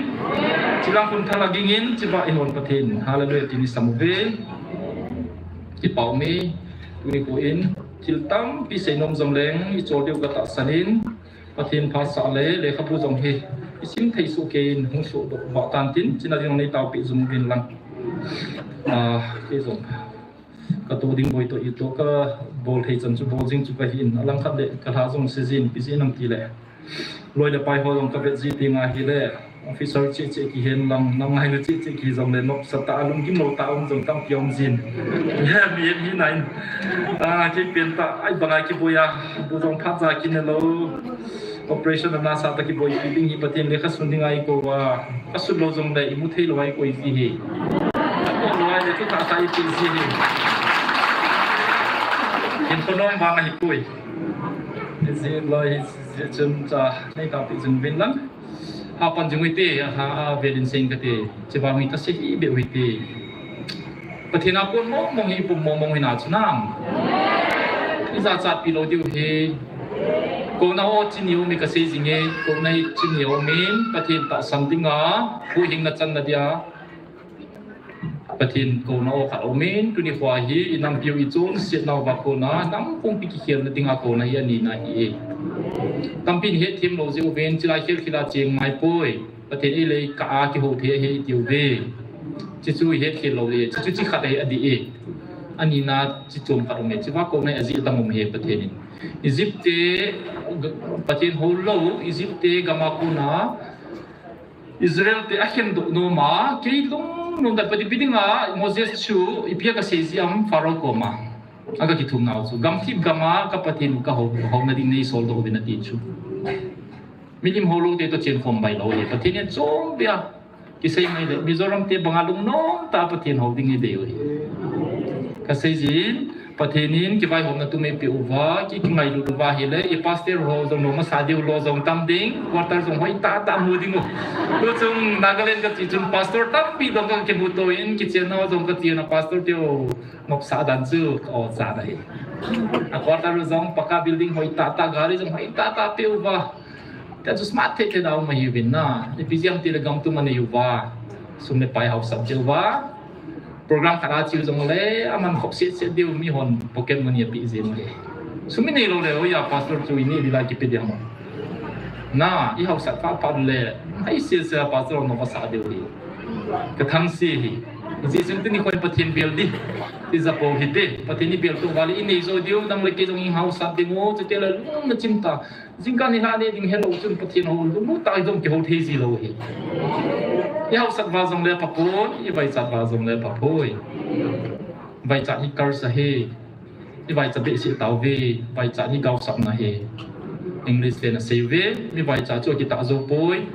chilang khun thala ging in, chibai hon Pathen, Hallelujah, ti ni sam uve. Kipa ume, tuni kho in, thil tampi seinom jongleng, i chol diu ka tahsan in, Pathen phasah le, lekhabu jong hi, i sim thei soh kei in, hung sohdoh vah tan tin, china ding nei taopi jum uvin lang. Ah, kei jong. Ka to ding boi toh, i toh ka bol thei chan chu bol jing chu ka hin, alangkhat le, ka lha jong se jin, ipi jeh ham tile. Loi le pai ho jong ka vet ji ding ahile, officer cheh cheh kihen lang, nam ngailu cheh cheh kihi jongle, nopsa tah a lunggim lou tah a um jong tampi um jin. He, mi, mi nai. Ah, kei pen tah, ai banga kiboi a, bu jong phat ja kine lou. Operation ana sa tah kiboipi ding hi Pathen lekha sun ding a eikou uva. Ka sun lou jongle, imu thei lou a eikou ji hi. Akou lou a le chu tah tah ipi ji hi. Hin ko nom vang ahipoi. Ji loi, ji chun cha, nei taopi jing uvin lang. Hapan jing u hite, ha, avel in sei inge kati. Hiche vang hi ta sei hih beh u hite. Pathen a kon mong mong hi, pum mong mong hi na chu nam. I jachat pi lou diu hi. Kouna o chini um e ka sei jing e, kouna hi chini um in, Pathen tahsan ding a, huhhing na chan na dia. Pathen kouna o khat um in, tuni kho hi, i nampiu i chonset nauva kouna, nam pumpi kikhel na ding a kouna hi ani na hi e. Tampi in hetthem lou jeh uvin, chilai khel khel a cheng ngai poi. Pathen ei le ka a kihou thei ahi i tiu ve. Chuchu i hetkhel lou le, chuchu chi khat ahi adi e. Ani na chi chom khat um e, chi va kouna a jih dang um e Pathen in. Egypt te, Pathen hou lou, Egypt te gam a kona, Israel te a khen doh nom a, kei lungnom tah Pathen ipi dinga Moses chu ipi a ka sei ji am Pharaoh koma. A ka kithum nau chu, gamthip gam a ka Pathen u ka hou, houna ding nei sol doh uvin ati chu. Milim hou lou te toh chen khom bai lou le, Pathen in chom pia. Kisei mai le, Mizoram te banga lungnom tah Pathen hou ding i dei u hi. Ka sei jin, Pathen in kivaihomna tum eipeh uva, ki, kingailut uva hile, i pastor ho jong nom masa diu, lou jong tam ding, quarter jong hoi tah tah mu ding u. Tuchung Nagaland ka che chun pastor tampi jong ka kimu to in, kichen nau jong ka che na pastor teu. Nopsa dan chu ka o cha da hi. A quarter jong paka building hoi tah tah, gari jong hoi tah tah pe uva. Tia chu smart thei thei dau ma hi vin na. Ipi jeh ham tile gam tum a nei uva. Sum le pai hausa che uva. Program khat a che u jong le, aman khop set set diu mi hon pocket money a pe jeng le. Sum i nei lou le, oi ya pastor chu i nei di la kipe di ham. Na, i hausa pha pha le, ai se se pastor no va sa diu hi. Ka thang si hi. Ji sim tu ni khoi Pathen bel di. Ti ja po hi te. Pathen i bel tu vale i nei jo diu, nang le kei jong i hausa ding u, chu te le lung na chim ta. Jingkah ni hla nei ding helou chun Pathen hou lunglut tah a jong kihou thei ji lou hi. I hausat va jong le pha poi, i vaichat va jong le pha poi. Vaichat hi curse ahi. I vaicha behseh tauve, vaichat hi gaosapna ahi. English le na sei uve, mi vaicha chu akitah jou poi,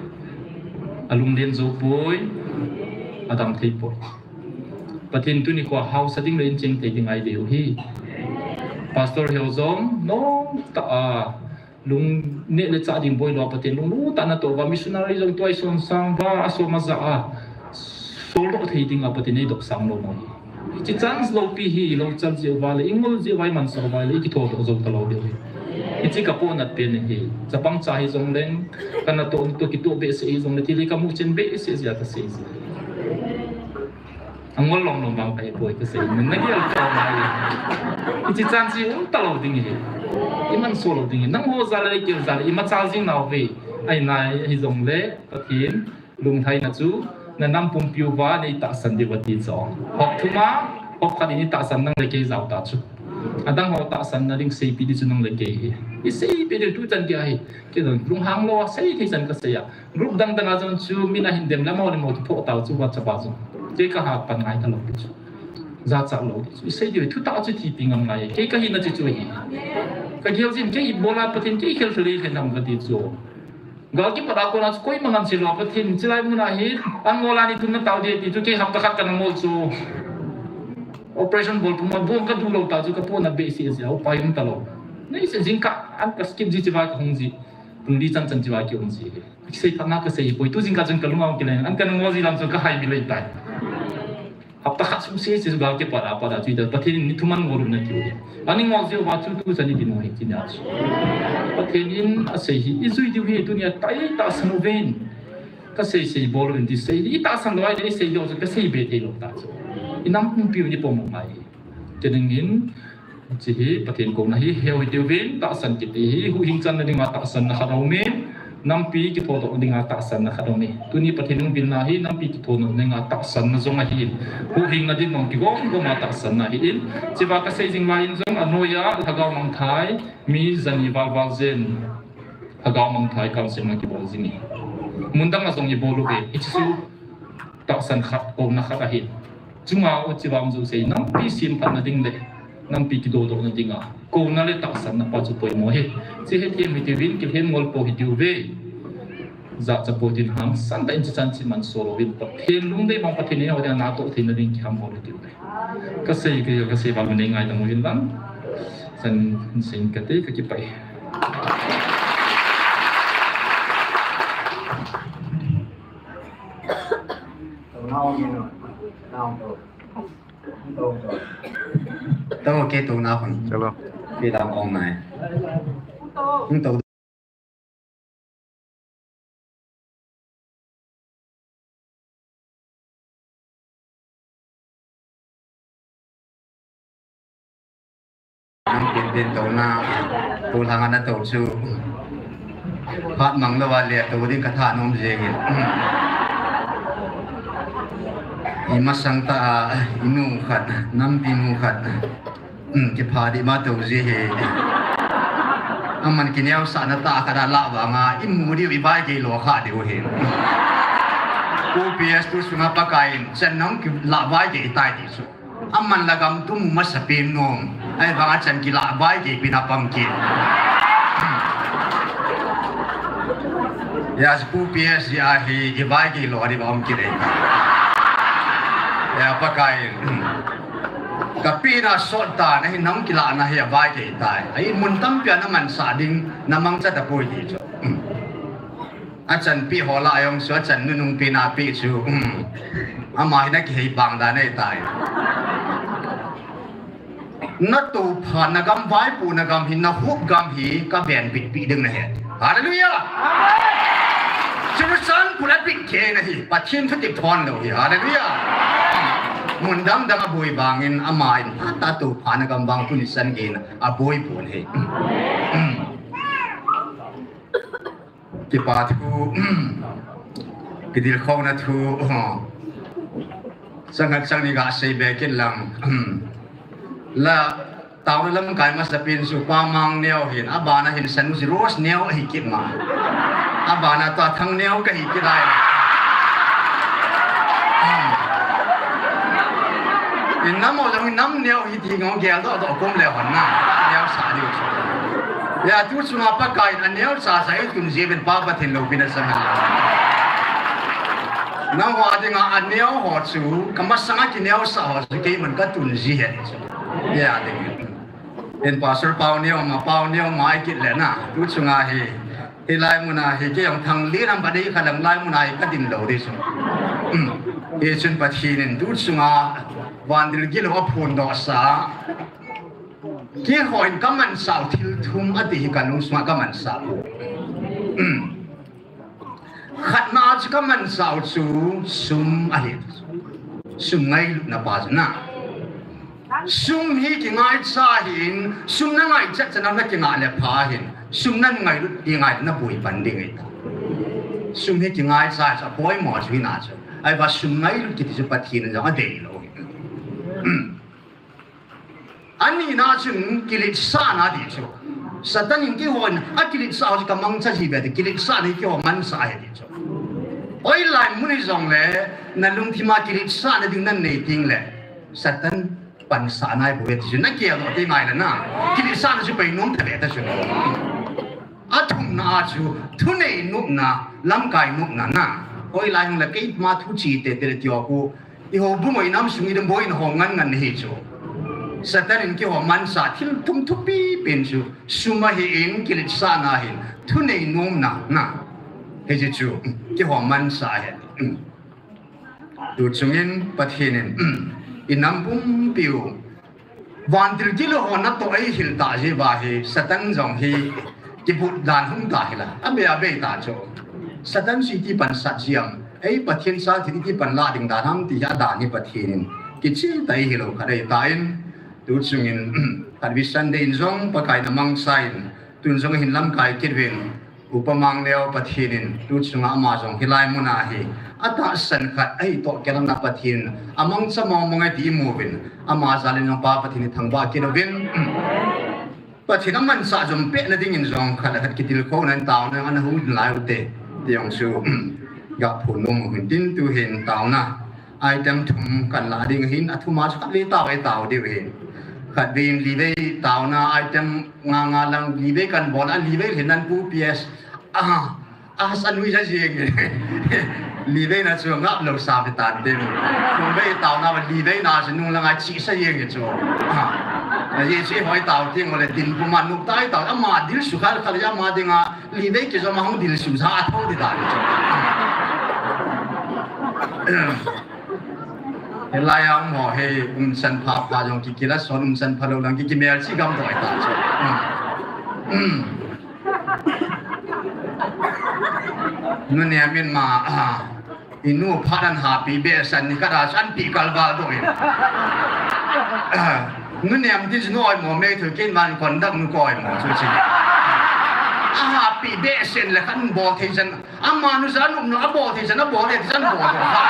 alunglen jou poi, adam thei poi. Pathen tuni kho hausa ding le incheng thei ding a i dei u hi. Pastor heo jong, nom tah a, Lung neh le chah ding boi lou a Pathen lunglut tah a na toh uva, missionary jong tua i son sang uva, a som a ja a, sol doh thei ding a Pathen ei doh sang lou mo hi. Hiche chance loupi hi, i lou chal jeh uva le, i ngol jeh uva, i mansa uva le, i kitho doh jou ta lou diu hi. Hiche kapohnat pen ahi. Chapang cha hijongleng, kana toh, toh kitoh behseh hijongle, thil hi kamu chen behseh jeh a kasei ji. Angol lom lom vang kahi poi kasei. Nagel tho mai. Hiche chan chu um talou ding ahi. Iman soh lou ding ahi. Nangho jal le kei jal le, imacha jing nauve. Ahinai hijongle, Pathen lungthaina chu, na nam pumpi uva nei tahsan diu ati chu. Hop thum a, hop khat in itahsan nang le kei jao ta chu. Adang ho tahsanna ding seipeh ding chu nang le kei ahi. Iseipeh ding tuchan dia hi. Kei jong lunghang lou a, sei thei chan kasei a. Group dang dang a jong chu, min ahin dem le mo le mo kiphoh tau chu WhatsApp a jong. Kei kahat pan ngai talou pi chu. Jachat lou pi chu. Isei diu, thutah chu thipi ngam ngai. Kei kahina chu chu hi. Kagel jin, kei ibol a Pathen, kei khel thei lei khen ham kati chu. Gal kipat a kona chu koima ngam chilou Pathen, chulai mun a hi, angol a ni tun na tao ding ti chu kei hapta khat kana ngol chu. Operation bol puma bom kadu lou ta chu kapohnat behseh jeh a upai um talou. Nei se jingkah an ka skip ji chiva kahung ji. Pung li chan chan chiva kihung ji. Kisei phat na kasei poi tu jingkah chun kalung a hung kileng. An kana ngol ji lam chu kahai mi lei tai. Hapta khat sung se se chu gal kipat a pat a chu ita Pathen in ni thum a ngol u nati u hi. Ani ngol jeh uva chu tuchan ipi nom hi tina chu. Pathen in asei hi ijui diu hi tunia tai tahsan uvin. Kasei sei bol uvin ti sei hi tahsan lou ahile isei diu chu kasei be thei lou ta chu. Inam pumpi u ni pom ngai. Chuding in Hiche hi Pathen kouna hi, heu hitiuvin, tahsan kiti hi, huhhing channa dinga tahsanna khat aumin, nampi kithodohna dinga tahsanna khat aumin. Tuni Pathen hung vilna hi, nampi kithodohna dinga tahsanna jong ahin. Huhhingna din jong kigom gom a tahsanna ahin. Hicheva kasei jing lai in jong anoiya, Lhagao Mangthai, mi jani val val jen. Lhagao Mangthai Council na kibol jing e. Mun dang a jong ibol uve. Hiche chu tahsan khat, kouna khat ahin. Chunga u cheva um jouse, nampi semphatna ding le, nampi kidodohna dinga kouna le tahsanna pa chu poimo ahi. Hiche hethem hitiuvin, kilhem ngol pou hitiuve. Jachat pou tin hangsan tah in hichan chu iman solo uvin, Pathen lungdei bang Pathen in eiho dinga natoh theina ding kihambol hitiuve. Kasei, kasei val mun nei ngaidam uvin lang. Chan sing kate, kakipah e. Tao ke tao na khun. Chalo. Ke dam ong nai. Hung tao. Nang tin tin tona, pu lhang ana to chu. Phat mang lou a le to ding ka thanom jeng in. I masang tah a, i nu khat, nampi nu khat. Um, kipha dih ma to ji hi. Aman kineosahna tah khat a lah vanga, i mu diu i vai kei lo kha diu hi. Pu P S tu sunga Pakai in, chan nang ki lah vai kei tai ti chu. Aman la gam tu mu masa pen nom. Ahivanga chan ki lah vai kei pen a pang kit. Ya, Pu P S ji ahi, i vai kei lo, a di va om kit e. Ya, Pakai in. Ka pi na sot ta, na hi nang kilahna hi a vai kei tai. Ahi mun tampi a na mansah ding, na mangcha tapoi ti chu. Achan pi ho lah a jong chu, achan nunung pi na pi chu. Ama hi na kihei bang dan ahi tai. Na toupha, na gam vaipohna gam hi, na hup gam hi, ka venbit pi ding na hi. Hallelujah! Amen. Jerusalem pula bit kei na hi, Pathen thutep thon lou hi. Hallelujah! Mun dang dang a boi vangin, ama in, phat a toupha na gam vang tuni chan gei in, a boi pon hi. Kipa thu, kidil khona thu, chang khat chang ni ga sei be kit lang. La, taona lamkai masa pen chu Pa Mang neo hin, abana hin Sanu si Rose neo ahi kit ma. Abana tua Thang neo kahi kit lai. In nam o jong nam neo hi ti ngong gel doh doh kom le hon na. Neo sa diu chu. Ya tu chunga Pakai in a neo sa sa i tun ji ven Pa Pathen loupina sang a. Nangho dinga a neo ho chu, ka masanga kineosah ho chu, keiman ka tun ji hen chu. Ya ding. En Pastor Pau neo ma, Pau neo ma i kit le na. Tu chunga hi. Hilai muna hi kei jong Thang li nam ba dei kha lang lai muna hi ka din lou dei chu. Hi chun Pathen in tu chunga van dil gil ho phun doh sa. Keihon kamansah u thil thum ati hi kalungsunga kamansah u. Khatna chu kamansah u chu sum ahi. Sum ngailutna pa chu na. Sum hi kingaicha hin, sum nangaichat chan a nakingah le pha hin, sum nangailut, kingailut naboi pan ding ahi ta. Sum hi kingaicha chu apoimo chu hina chu. Ahivang sum ngailut kiti chu Pathen in jong adeilou hi. Anina chun kiletsahna ti chu. Satan in keihon akiletsah u chu kamangcha jiuve ti, kiletsahna hi keiho mansah ahi ti chu. Hoilai mun hijongle, nalungthim a kiletsahna ding nanei tengle, Satan pansah naibouve ti chu nakihedoh teng ahile na, kiletsahna chu painom tave ta chu. Athumna a chu thunei nopna, lamkai nopna na. Hoilai hung le keima thu che teitei le ti ho khu, i houbung, i nam sung, i damboi in ho ngan ngan nahi chu. Satan in keiho mansah thil thum thupi pen chu sum ahin, kiletsahna ahin, thunei nopna na. Hiche chu keiho mansah ahi. Tuchungin Pathen in i nam pumpiu vantil gilou ho natoh eihil tah jeh uva hi Satan jong hi kibut dan hung ta hila, abei abei ta chu. Satan chu iti pansat jia ham, ei Pathen cha thil iti panlah ding dan ham ti hi adan hi Pathen in kichil tah eihilou khat ahitan, tuchungin khatvei Sunday in jong Pakai in amangchan, tun jong ahin lamkai kit uvin, Upa Mangleo Pathen in tuchunga ama jong hilai muna hi atahsan khat ahitoh kelna Pathen in amangcha mong mong e ti imuvin, ama jal in jong Pa Pathen in thangvah kit uvin, Pathen amansah jom pehna dingin jong khat le khat kitilkhouna in taona ana hung lai ute ti jong chu gaphon nom uvin tin, tuhin taona item thum kalah ding ahin, athum a chu khatvei tao e tao diu ahin. Khatvei in livei taona item nga nga lang livei kabol a, livei hin nan pu P S. Aha, a san hui ja jing. Livei na chu ngaplou sa ve tan tin. Thumvei taona va livei na chu nung lang a chi sa jing chu. Ha. Aji chi hoi tao ting ole tin puma nuk tai tao, ama dilsu khal khal ama dinga livei kijom a hung dilsu sa a thou di ta chu. Hilai a um ho hi umchan pha pha jong kikila son, umchan pha lou lang kikimelchih gam doi ta chu. Nunei min ma, inu phat an hapi behseh ni khat a chu an pi kalval doi. Nunei tin chu nu oimo mei thu kin man kon dak nu koi mo chu chi. A hapi behseh le khan bol thei chan. Amanu jal nupna abol thei chan abol thei chan bol thei chan.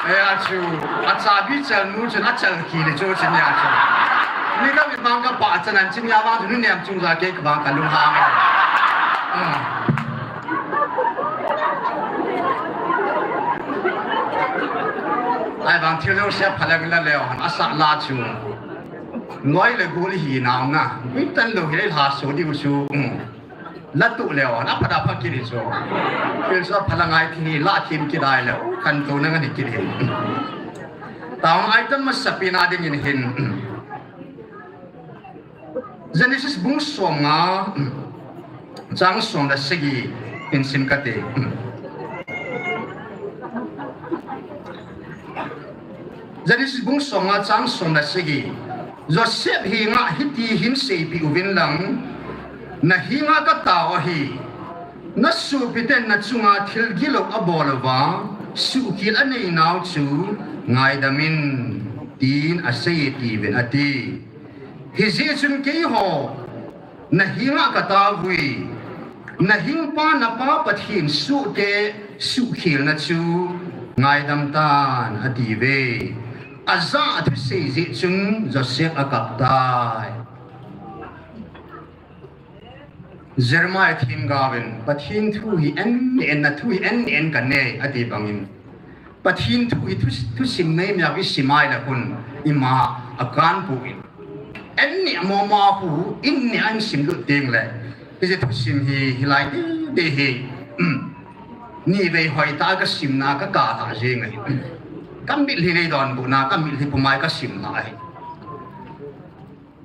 Eh, a chu, achabi chal nu chun achal ki le chu chin ya chu. Ni ka mi bang ka pa chan an chin ya bang chu ni niam chung ja ke ka bang ka lung hang. Ah. Ai bang thil lo sia phalang la leo han asa la chu. Noi le gol hi nau na. Wi tan lo hi le ha so di u chu. Latu leo, na phat a phat kit hi chu. Pil sa phalang ai thi la thim kit ai leo, kan to na ngani kit hi. Taona item masapen a dingin hin. Genesis bung som nga, chang som le sagi in sim kate. Genesis bung som nga chang som le sagi. Joseph henga hiti hin seipeh uvin lang, na henga katao ahi, na sopiten na chunga thil gilou abol uva, suhkhel anei nau chu ngaidam in, tin asei e tiuvin ati. Hijeh chun keiho, na henga katao uve, na hingpa na Pa Pathen sohte suhkhelna chu ngaidam tan, atiuve. Ajah a thusei jeh chun Joseph akap tai. Jeremiah themgaovin, Pathen thu hi en en, na thu hi en en kanei, ati bangin. Pathen thu hi thu, thusim mei mei a isim a ile hun ima akan poi. Anni a mama hu, inni a insim lut ding le. Hiche thusim hi, hilai ding ding hi. Nivei hoitah a kasimna kakah tah jeng ahi. Kamitlhi nei donbutna, kamitlhi puma kasim tah ahi.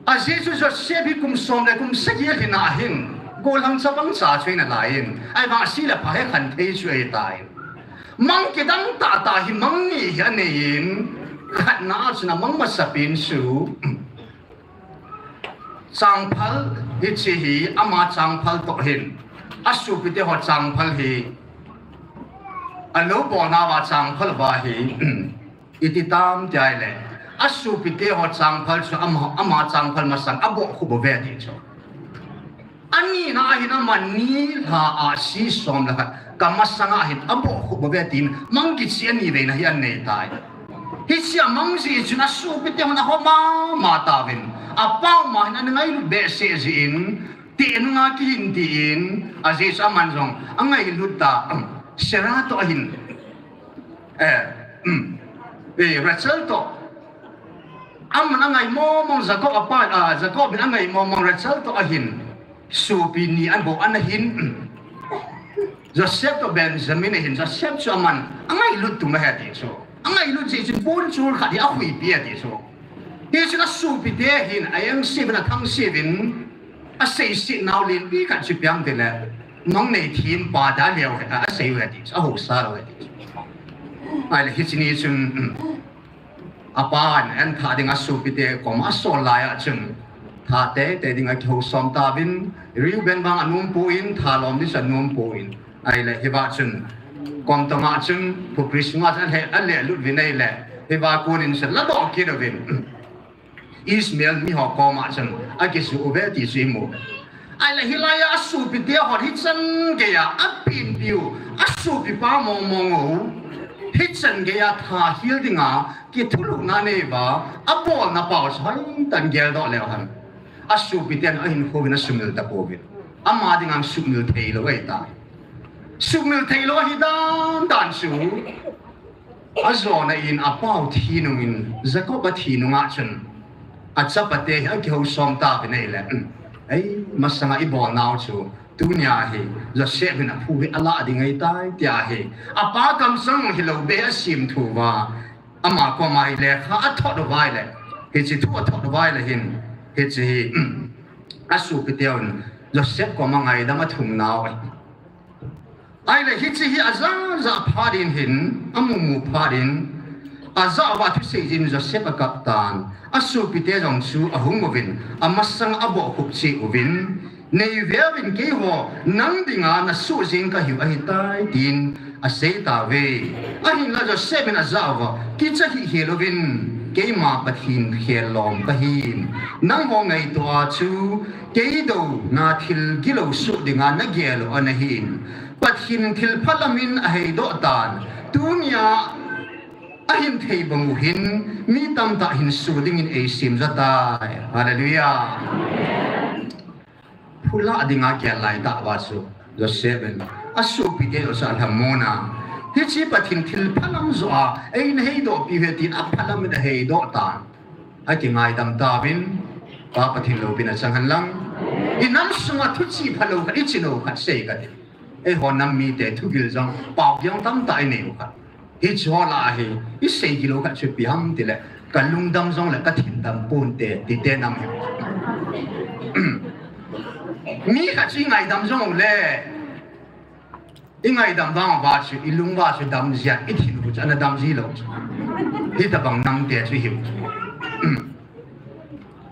Ajeh chu Joseph hi kum som le kum sagi alhin ahin, gollhang chabang cha chu ahina laiyin, ahivang a se le pha hekhen thei chu ahitai. Mang kidang tah tah hi mang ni hi aneiyin, khatna a chun amang masapen chu, Changphal hiche hi ama changphal toh hin, asopite ho changphal hi, alou bolnauva changphal uva hi, iti tam tia ahile, asopite ho changphal chu ama, ama changphal masang abohkhup uve ti chu. Anina ahin aman nilhah a si som le khat kamasanga hin abohkhup uve tin mang kicheh ani veina hi anei tai. Hiche amang jeh chun asopite hon aho mama tauvin, apao ma hin ana ngailut behseh jeh in, teh nunga kihin tin, ajeh chu aman jong angailut ta, Sarah toh ahin, eh, eh, Rachel toh, aman angai mongmong, Jacob apa, ah, Jacob in angai mongmong Rachel toh ahin, sopi ni aboh ana hin, Joseph toh Benjamin ahin, Joseph chu aman angailut tum ahi ti chu. Angailut jeh chun pon chul khat hi ahuipi ahi ti chu. Hichun asopite hin aengse uvin athangse uvin, aseiset nau lenpi khat chu ipi ham itile, nang nei thempa da leu ahi, asei u ahi ti chu, ahaosa lou ahi ti chu. Ahile hiche ni chun, apan anthah dinga asopite koma asol laiya chun, tha teitei dinga akihou som tauvin, Reuben vang anompon, tha lom ding chu anompon. Ahile hiva chun, kom tonga chun, phupri sunga chun ale, alelut uvin ahile, hiva konin chun ladoh kit uvin, Ishmael miho koma chun akisuh uve ti chu imu. Ahile hilaiya asopite hon hichan geiya apenpiu, asopipa mongmong u, hichan geiya tha hil dinga kithulhuhna aneiuva, abolna pau chu hoitah in geldoh leu hen, asopiten ahinkhouvin asumil tapouvin. Ama dinga sumil theilou ahitai. Sumil theilou ahi dandan chu, ajona in apao thi nungin, Jacob athi nunga chun, achapate hi akihou som tauvin ahile, ei, masanga ibolnau chu, tunia hi Joseph in aphu hi alah ding ahitai tia hi, apa kamsang hilou bei asemthu uva, ama koma hi lekha athot uva ahile, hiche thu athot uva ahile hin, hiche hi, asopiteuvin Joseph koma ngaidam athum nau ahi. Ahile hiche hi ajah jah phat in hin, amu mu phat in, ajah uva thusei jin Joseph akap tan, asopite jong chu ahung uvin, amasang abohkhup cheh uvin, neiveuvin keiho nang dinga nasoh jeng kahiu ahitai tin asei tauve. Ahinla Joseph in ajah uva, kicha hihhel uvin, keima Pathen khel lom kahin, nangho ngaito a chu kei douna thil gilou soh dinga nagel u anahin, Pathen in thilpha lamin aheidoh tan, tunia ahin thei bang u hin mi tamtah hinso dingin eisem jo tai. Hallelujah. Phulah dinga gel laitah uva chu Joseph in asopite joh chu alhamon a, hiche Pathen thilpha lam joh a eina heidohpi uve tin apha lamin aheidoh tan, akingaidam tauvin, Pa Pathen loupina chang hen lang. Inam sunga thuchih phalou khat, ichinou khat sei kate. Eiho nam mite thugil jong, paopi jong tamtah inei u khat. Hicheho lah a hi, isei gilou khat chu ipi ham itile, kalungdam jongle kathin dam ponte, tite nam hi. Mi khat chu ingaidam jong ule, ingaidam vang uva chu, ilung uva chu dam jia, ithin u chu ana dam jilou chu. Hitobang namte chu ihiu chu.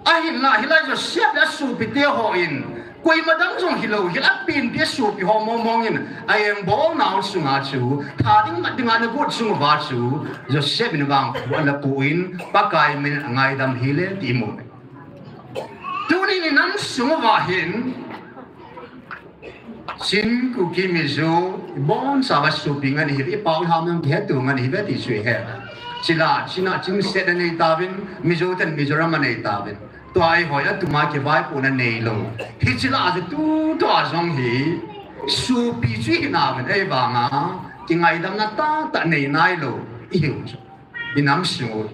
Ahinla, hilai Joseph le asopite hon, koima dang jong hilou, hil apenpi asopi ho mongmong in, a-engbolnau sunga chu, tha ding mat dinga ana got sung uva chu, Joseph in vang khu ana pon, Pakai min in angaidam hile ti imu. Tunin inam sung uva hin, Chin, Kuki, Mizo, ibonchauva sopi ngen ihiuve, ipao iham jong kihetu ngen ihiuve ti chu ihe. Chule, Chin a Chin state anei tauvin, Mizo ten Mizoram anei tauvin. Tua eiho a tuma kivaipohna neilou. Hiche lah a chu tutua jong hi, sopi chu ihinauvin, ahivanga kingaidamna tahtah nei nailou ihiu chu. Inam sung u.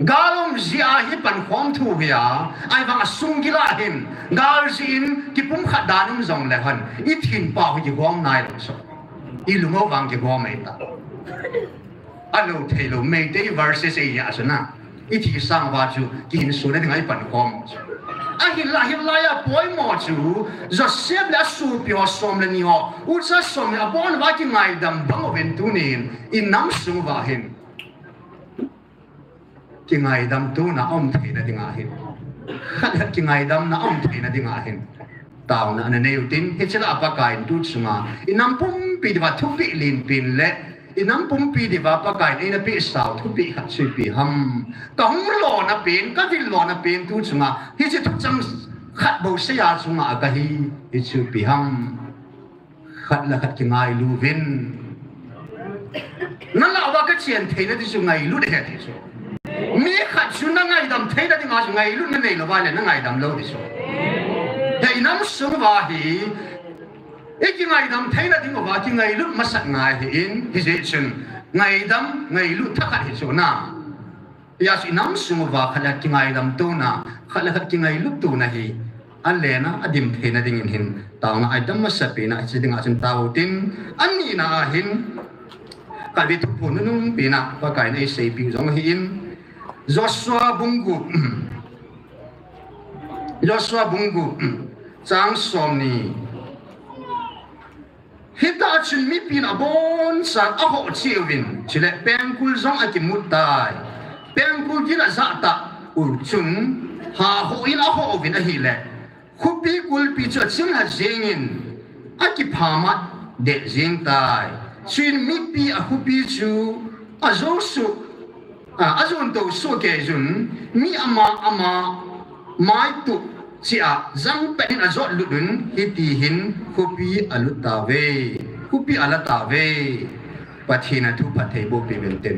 Gal um jeh a hi pankhom thu hi a, ahivang asung gil a hin, gal jeh in kipumkhat dan um jongle hen, ithinpao hi kigom nailou chu. Ilung u vang kigom ahitai. Alou theilou, Meitei versus eia chu na. Ithi sang uva chu, kihinsona dinga ipankhom chu. Ahinla, hilai a poimo chu, Joseph le asopi ho som le ni ho, ucha som le ni abon uva kingaidam bang uvin tunin, inam sung uva hin kingaidam tona aum theina dinga hin. Khat le khat kingaidamna aum theina dinga hin taona ana nei utin, hiche lah a Pakaiyin tu chunga i nam pumpi diuva thupeh lenpen le i nam pumpi diuva Pakaiyin eina pehsau thupeh khat chu ipi ham. Ka hung lona pen, ka vil lona pen tu chunga hiche thuchang khat bou seiya chunga kahi, hichu ipi ham. Khat le khat kingailu uvin. Nalah uva kachen theina ding chu ngailut ahi ti chu. Mi khat chu nangaidam theina dinga chu ngailutna neilou uva le nangaidam lou ti chu. Hei, i nam sung uva hi i kingaidam theina ding uva kingailut masat ngai ahin, hijeh chun ngaidam, ngailut thakhat hi chu na. Hijeh chun i nam sung uva khat le khat kingaidam tona, khat le khat kingailut tona hi alen a, adim theina dingin hin taona eidam masapen a, hiche dinga chun tao utin, anina a hin, khatvei thuphon nunungpen a Pakaiyin eiseipeh u jong ahin, Joshua bung gup, Joshua bung gup, chang somni. Hitah chun mipin abonchauvin ahoh cheh uvin, chule pengkul jong akimut tai. Pengkul gil ajah tah u chun, hahon ahoh uvin ahile, khopi kulpi chu achimlha jengin, akiphamat deh jeng tai. Chuin mipi akhopi chu ajo suh, a, ajon to soh kei jun, mi ama ama maituh cheh a jangpet in ajot lut un, hiti hin khopi alut tauve, khopi ala tauve. Pathen in athu phattheiboh peh uvin tin.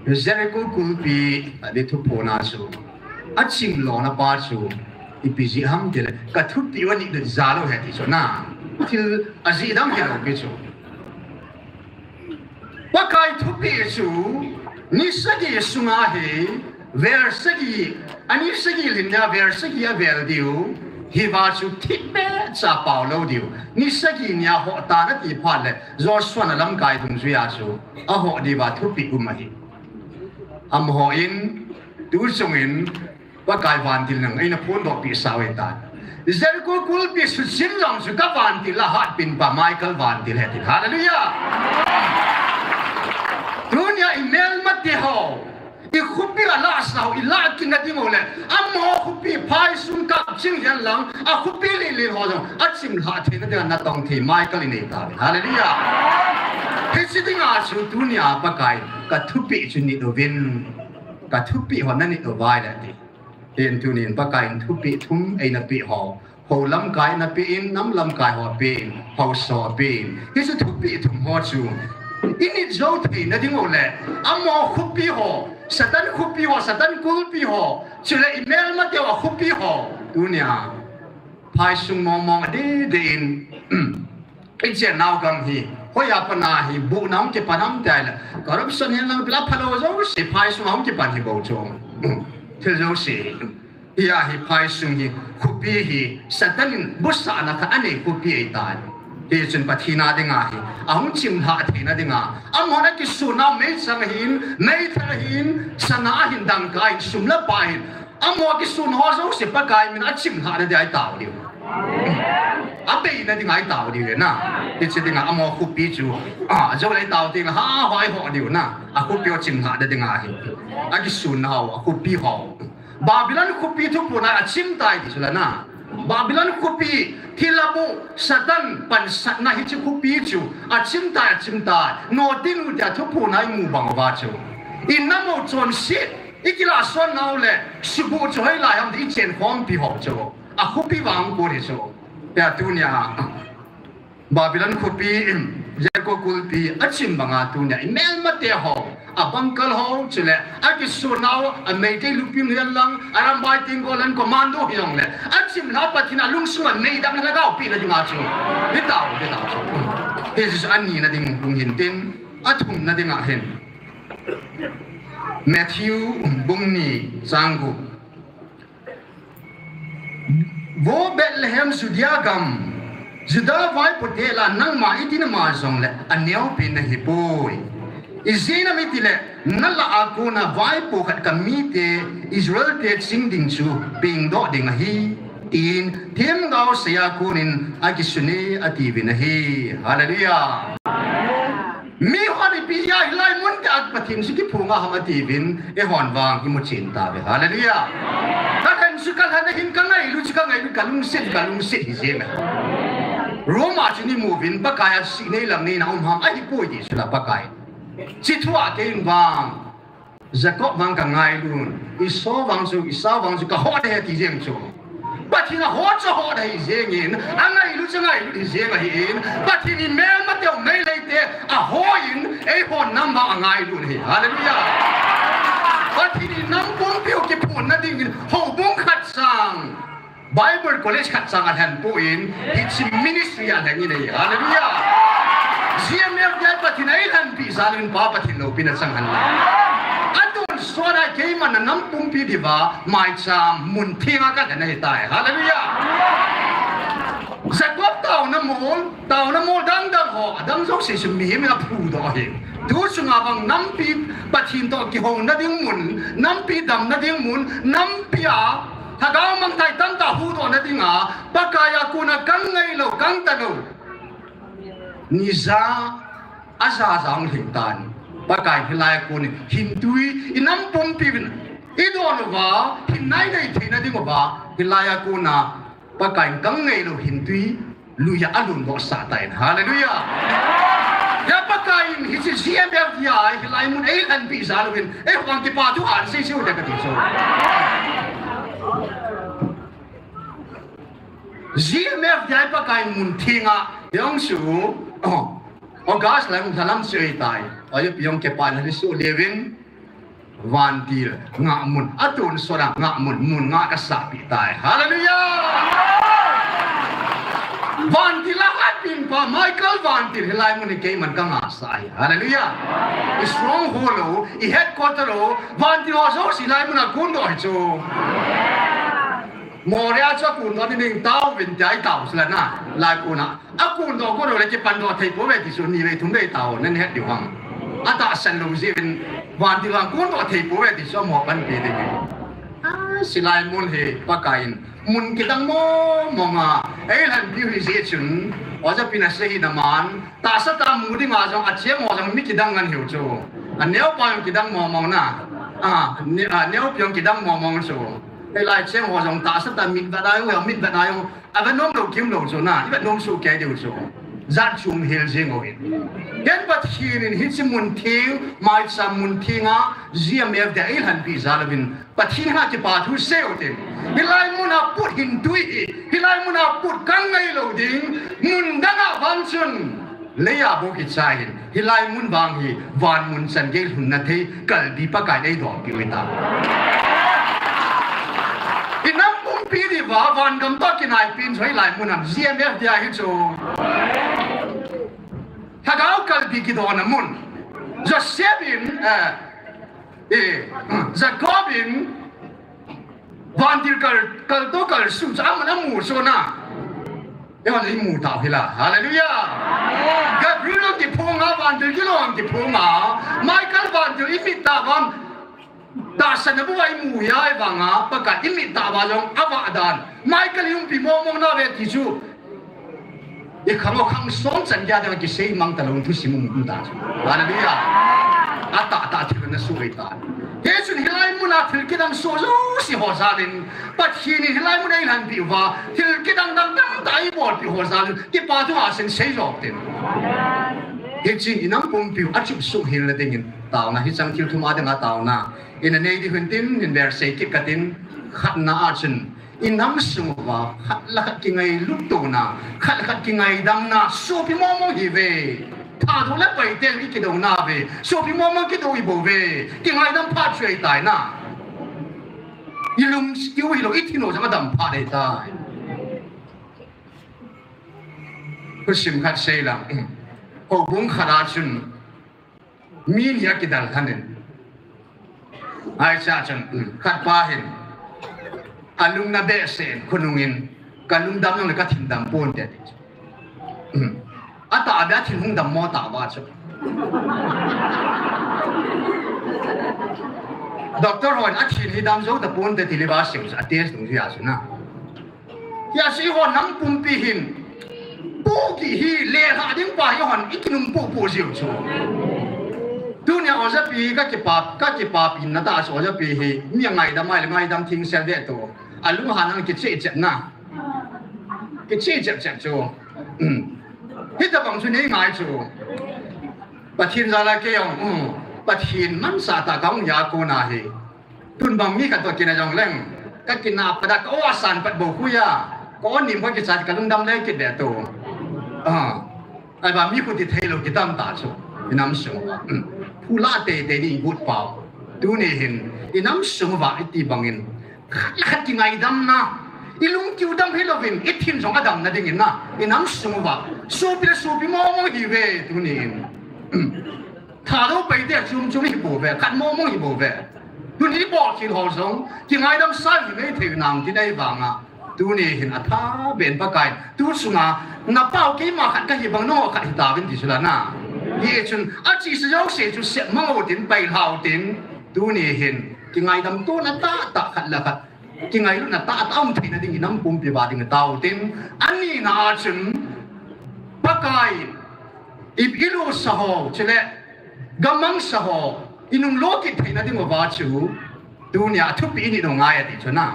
Jericho kulpi a ding thuphon a chu achim lona pa chu ipi jeh ham tile, ka thupeh u anit jalou ahi ti chu na. Thil ajeh dang hilou pi chu. Pakai thupeh chu ni sagi sunga hi, vel sagi, ani sagi lhin nia vel sagi avel diu, hiva chu thipbeh cha pao lou diu. Ni sagi nia hoh tan ati phat le, Joshua in alamkai dungjuia chu ahoh diuva thupeh um ahi. Amaho in, tu chungin, Pakai vantil nang eina phondoh peh sau ahitan. Jericho kulpi suchin jong chu ka vantil a hatpen pa Michael vantil ahi tin. Hallelujah! Tunia i melmate ho, i khopi a lahsau, i lah kit na ding u le, amaho khopi phaisung kapching hen lang, akhopi lilin ho jong achimlhah theina dinga natong thei Michael inei tauve. Hallelujah! Hiche dinga chu tunia Pakai ka thupeh chu nit uvin. Ka thupeh ho nanit uva le ti. Tin tunin Pakaiyin thupeh thum eina peh ho. Hou lamkai eina peh in, nam lamkai ho peh in, haosa ho peh in. Hichu thupeh thum ho chu init jou theina ding u le, amaho khopi ho, Satan khopi ho, Satan kulpi ho, chule i melmateu akhopi ho. Tunia phaisung mongmong adeh deh in, i chennau gam hi, hoiya pat a hi, buhna hung kipan ham tile, corruption hen lang, pila phalou jouse, phaisung a hung kipan hi bou chu. Thil jouse. Hia hi phaisung hi, khopi hi, Satan in busahna khat anei khopi ahitai. Hichun Pathen a dinga hi, ahung chimlhah theina dinga, amahon akisunnau meichang ahin, meithal ahin, sana ahin, dangka ahin, sum le pai ahin, amaho kisun ho jouse Pakai mina achimlhah na dia itao diu. Abeina dinga itao diu na. Hiche dinga amaho khopi chu, a, jou le itao ding, ha, hoi ho diu na. Akhopi ho chimlhah na dinga hi. Akisunnau, akhopi ho. Babylon khopi thuphon a achim tai ti chu la na. Babylon khopi, thil abuh, Satan pansatna hiche khopi chu achim tai, achim tai. Noting u tia thuphon a imu bang uva chu, i nam u chonset, i kilah son nau le, subuh chu hoilai ham ti i chenkhompi ho chu. Akhopi vang ko ri chu. Tia tunia Babylon khopi, Jericho kulpi, achim banga tunia, i melmate ho, abangkal ho, chule, akisunnau, a Meitei lupim hihen lang, Arambai Tenggol lang, commando hijongle, achimlhah Pathen a lungsung a meidam lhagao pehna dinga chu. Hitao, hitao chu. Hiche chu anina ding hung hin tin, athumna dinga hin. Matthew bung ni chang gup. Vo Bethlehem Judea gam, Juda vaipo te lah a nangma iti nama jongle aneopen nahipoi. Ijeh inem itile, nalah a kona vaipo khat kamite Israel te ching ding chu pengdoh ding ahi, tin themgao seiya konin akisun e atiuvin ahi. Hallelujah. Mi hon ipi jeh a hilai mun tia Pathen chu kiphong a ham atiuvin, eihon vang imu chen tauve. Hallelujah. Kalhen chu kalhen ahin, kangailut chu kangailut, kalungset kalungset hijeng e. Roma chun imuvin, Pakai a sih neilam neina um ham, ahipoi ti chu la Pakai. Hiche thua kei vang Jacob vang kangailut, Esau vang chu, Esau vang chu kaho ding ahi ti jeng chu. Pathen in aho chu aho ding ahi jengin, angailut chu angailut hijeng ahin, Pathen in melmateu meilei te ahoin, eihon nam vang angailut ahi. Hallelujah. Pathen in nam pumpi u kiphonna dingin, houbung khat sang Bible college khat sang alhen poi, hiche ministry alhen in ahi. Hallelujah. G M F D I Pathen in eilhenpi jal in Pa Pathen loupina chang hen lang. Atonsot a keiman a nam pumpi diuva maicham mun theng a kalhen ahitai. Hallelujah. Jacob taona mol, taona mol dang dang ho, adang jouse chu mihem in aphudoh ahi. Tu chunga vang nampi Pathen toh kihouna ding mun, nampi damna ding mun, nampi a Lhagao mangthai tamtah huhdohna dinga, Pakai a kona kang ngailou, kang talou. Ni ja, aja ja hung lhing tan. Pakai hilai a kon in, hintui, inam pumpi uvin, idon uva, hin nai nei theina ding uva, hilai a kona, Pakai in kang ngailou hintui, lui a alundoh sah tan. Hallelujah. Hia Pakai in hiche G M F D I, hilai mun eilhenpi jal uvin, eh, vang kipa thu ahin sei sei u te kati chu. G M F D I Pakai in mun theng a, jong chu, oh, August lang, lhalam chu ahitai. Ayo pi jong kipa na li su levin. Vantil ngah mun, atonsot a ngah mun, mun nga kasahpeh tai. Hallelujah! Vantil a hatpen pa Michael Vantil hilai mun hi keiman kangasah ahi. Hallelujah! I stronghold u, i headquarter u, vantil ho jouse hilai mun a kondoh ahi chu. Moria chu akondoh ding tauvin tia itao sila na, lai kona. Akondoh, kondoh le kipandoh thei pouve ti chu, nivei thumvei tao, nahet diu ham. Atahsan lou jeh in, vantil vang kondoh thei pouve ti chu, amaho panpi ding. Ah, hilai mun hi, Pakai in, mun kidang mong mong a, eilhenpiu ahi jeh chun, oja pi na sei hi na man, tahsa tah mu dinga jong, acheng ho jong mi kidang ngan hiu chu. Aneopa jong kidang mong mong na. Ah, ne-, ah, neopi jong kidang mong mong chu. Hilai cheng ho jong tahsa tah mit vet a jong, mit vet a jong, avet nom lou kim lou chu na, ivet nom soh kei diu chu. Jat chom hel jeng uvin. Ken Pathen in hiche mun theng, maicham mun theng a, G M F D I eilhenpi jal uvin. Pathen henga kipa thu sei u tin. Hilai mun a put hintui hi, hilai mun a put kang ngailou ding, mun dang a vang chun. Lei a bou kichai in, hilai mun vang hi, van mun chan gei lhunna thei, kalbi Pakai in eidohpeh u ahitai. Inam pumpi diuva, van gam toh kinaipen chu hilai mun ham, G M F D I hi chu. Lhagao kalbi kidohna mun. Joseph in, eh, eh, Jacob in, vantil kal, kal toh kal suh chu amun amu chu na. Eihon imu tau hila. Hallelujah. Gabriel kiphong a vantil kilom kiphong a. Michael vantil imit tah uva. Tahsan a bou a imu hia ahivanga. Pakai imit tah uva jong avah dan. Michael i umpi mong mong nave ti chu. I khang o khang som chan gei a ding kisei mang talou thusim um um ta chu. Hallelujah. Atah tah thil ana soh ahitai. Hichun hilai mun a thil kidang soh jouse ho jal in Pathen in hilai mun eilhenpi uva thil kidang dang dang tah eibolpeh ho jal in kipa thu ahin sei jo tin. Hichun inam pumpi u achup soh hel na dingin taona hichang thil thum a dinga taona ina nei ding uvin tin hin vel sei kit katin khatna a chun Inam sung uva, khat le khat kingailut tona, khat le khat kingaidamna, sopi mong mong ihiuve. Thadou le Paite ikidou nauve, sopi mong mong kidou ibouve. Kingaidam phat chu ahitai na. Ilung tiu hilou, ithin u jong adam phat ahitai. Thusim khat sei lang. Houbung khat a chun, Mi ni akidal lhon in. Ahi cha chun, um, khat pa hin. Alung na behseh in, khonung in. Kalung dam jong le kathin dam ponte ti chu. Um. Atah beh a thin hung dam mo tah uva chu. Doctor hon athin hi dam jou ta ponte ti le va sing chu, a test dung chu ahi chu na. Hijeh chun eiho nam pumpi hin, pu Pu ki hi le ha ding pa hi hon i kinung pu pu jiu chu. Tunia ojapi ka kipa ka kipa pin na ta chu ojapi hi mi ngaidam ai le ngaidam thing sel ve tu. A lung ha nang ki che che na. Ki che che che chu. Hi ta bang chu nei ngai chu. Pathin jala ke yong. Pathin man sa ta kang ya ko na hi. Tun bang mi ka to kina jong leng. Ka kina pada ka o asan pat bo kuya. Ko nim ko ki sa ka lung dam le ki de tu. Ah. Ai ba mi khu ti thei lo ki tam ta chu. I nam sung uva. Phula te te ni gut pau. Tuni hin. I nam sung uva i ti bangin. Khat la khat ki ngaidam na. I lung kiu dam hi lovin. I thin jong adam na dingin na. I nam sung uva. Supi le supi mo mo hi ve tuni hin. Tha lo pai te chum chum hi bo ve. Khat mo mo hi bo ve. Tuni bol khin ho jong. Ki ngaidam sa hi mei thei nang ti dai vanga. Tuni hin a tha ben Pakai. Tu sunga na pau keima khat ka hi bang no khat hi ta vin ti sula na. Hi chun a chi sa jo se chu se mang o tin pai hlau tin. Tuni hin ki ngaidam tu na ta ta khat la khat. Ki ngailu na ta ta um thei na ding i nam pumpi ba ding tau tin. Ani na a chun Pakai i ilu sa ho chule gamang sa ho i nung lo ki thei na ding va chu. Tunia a thupi i ni nung ngai ati chuna.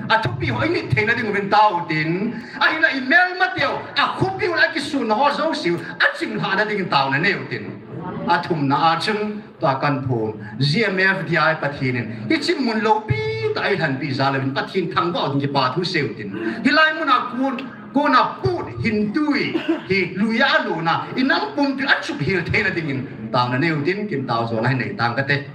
A thupi ho i ni thei na ding uvin tau tin. Ahi la i mel ma teo. A khupi u la ki sun ho zo siu. A ching ha na ding tau na neu tin. A thum na a chun tua kan phum. G M F D I Pathin in. I chim mun lo pi ta i than pi za lo in Pathin thang va ding ki pa thu seu tin. Hi lai mun a kun Kona put hin tui hi luya luna i nam pumpi a chup hil thei na dingin tau na neu tin kin tau zo na hin nei tang ka te.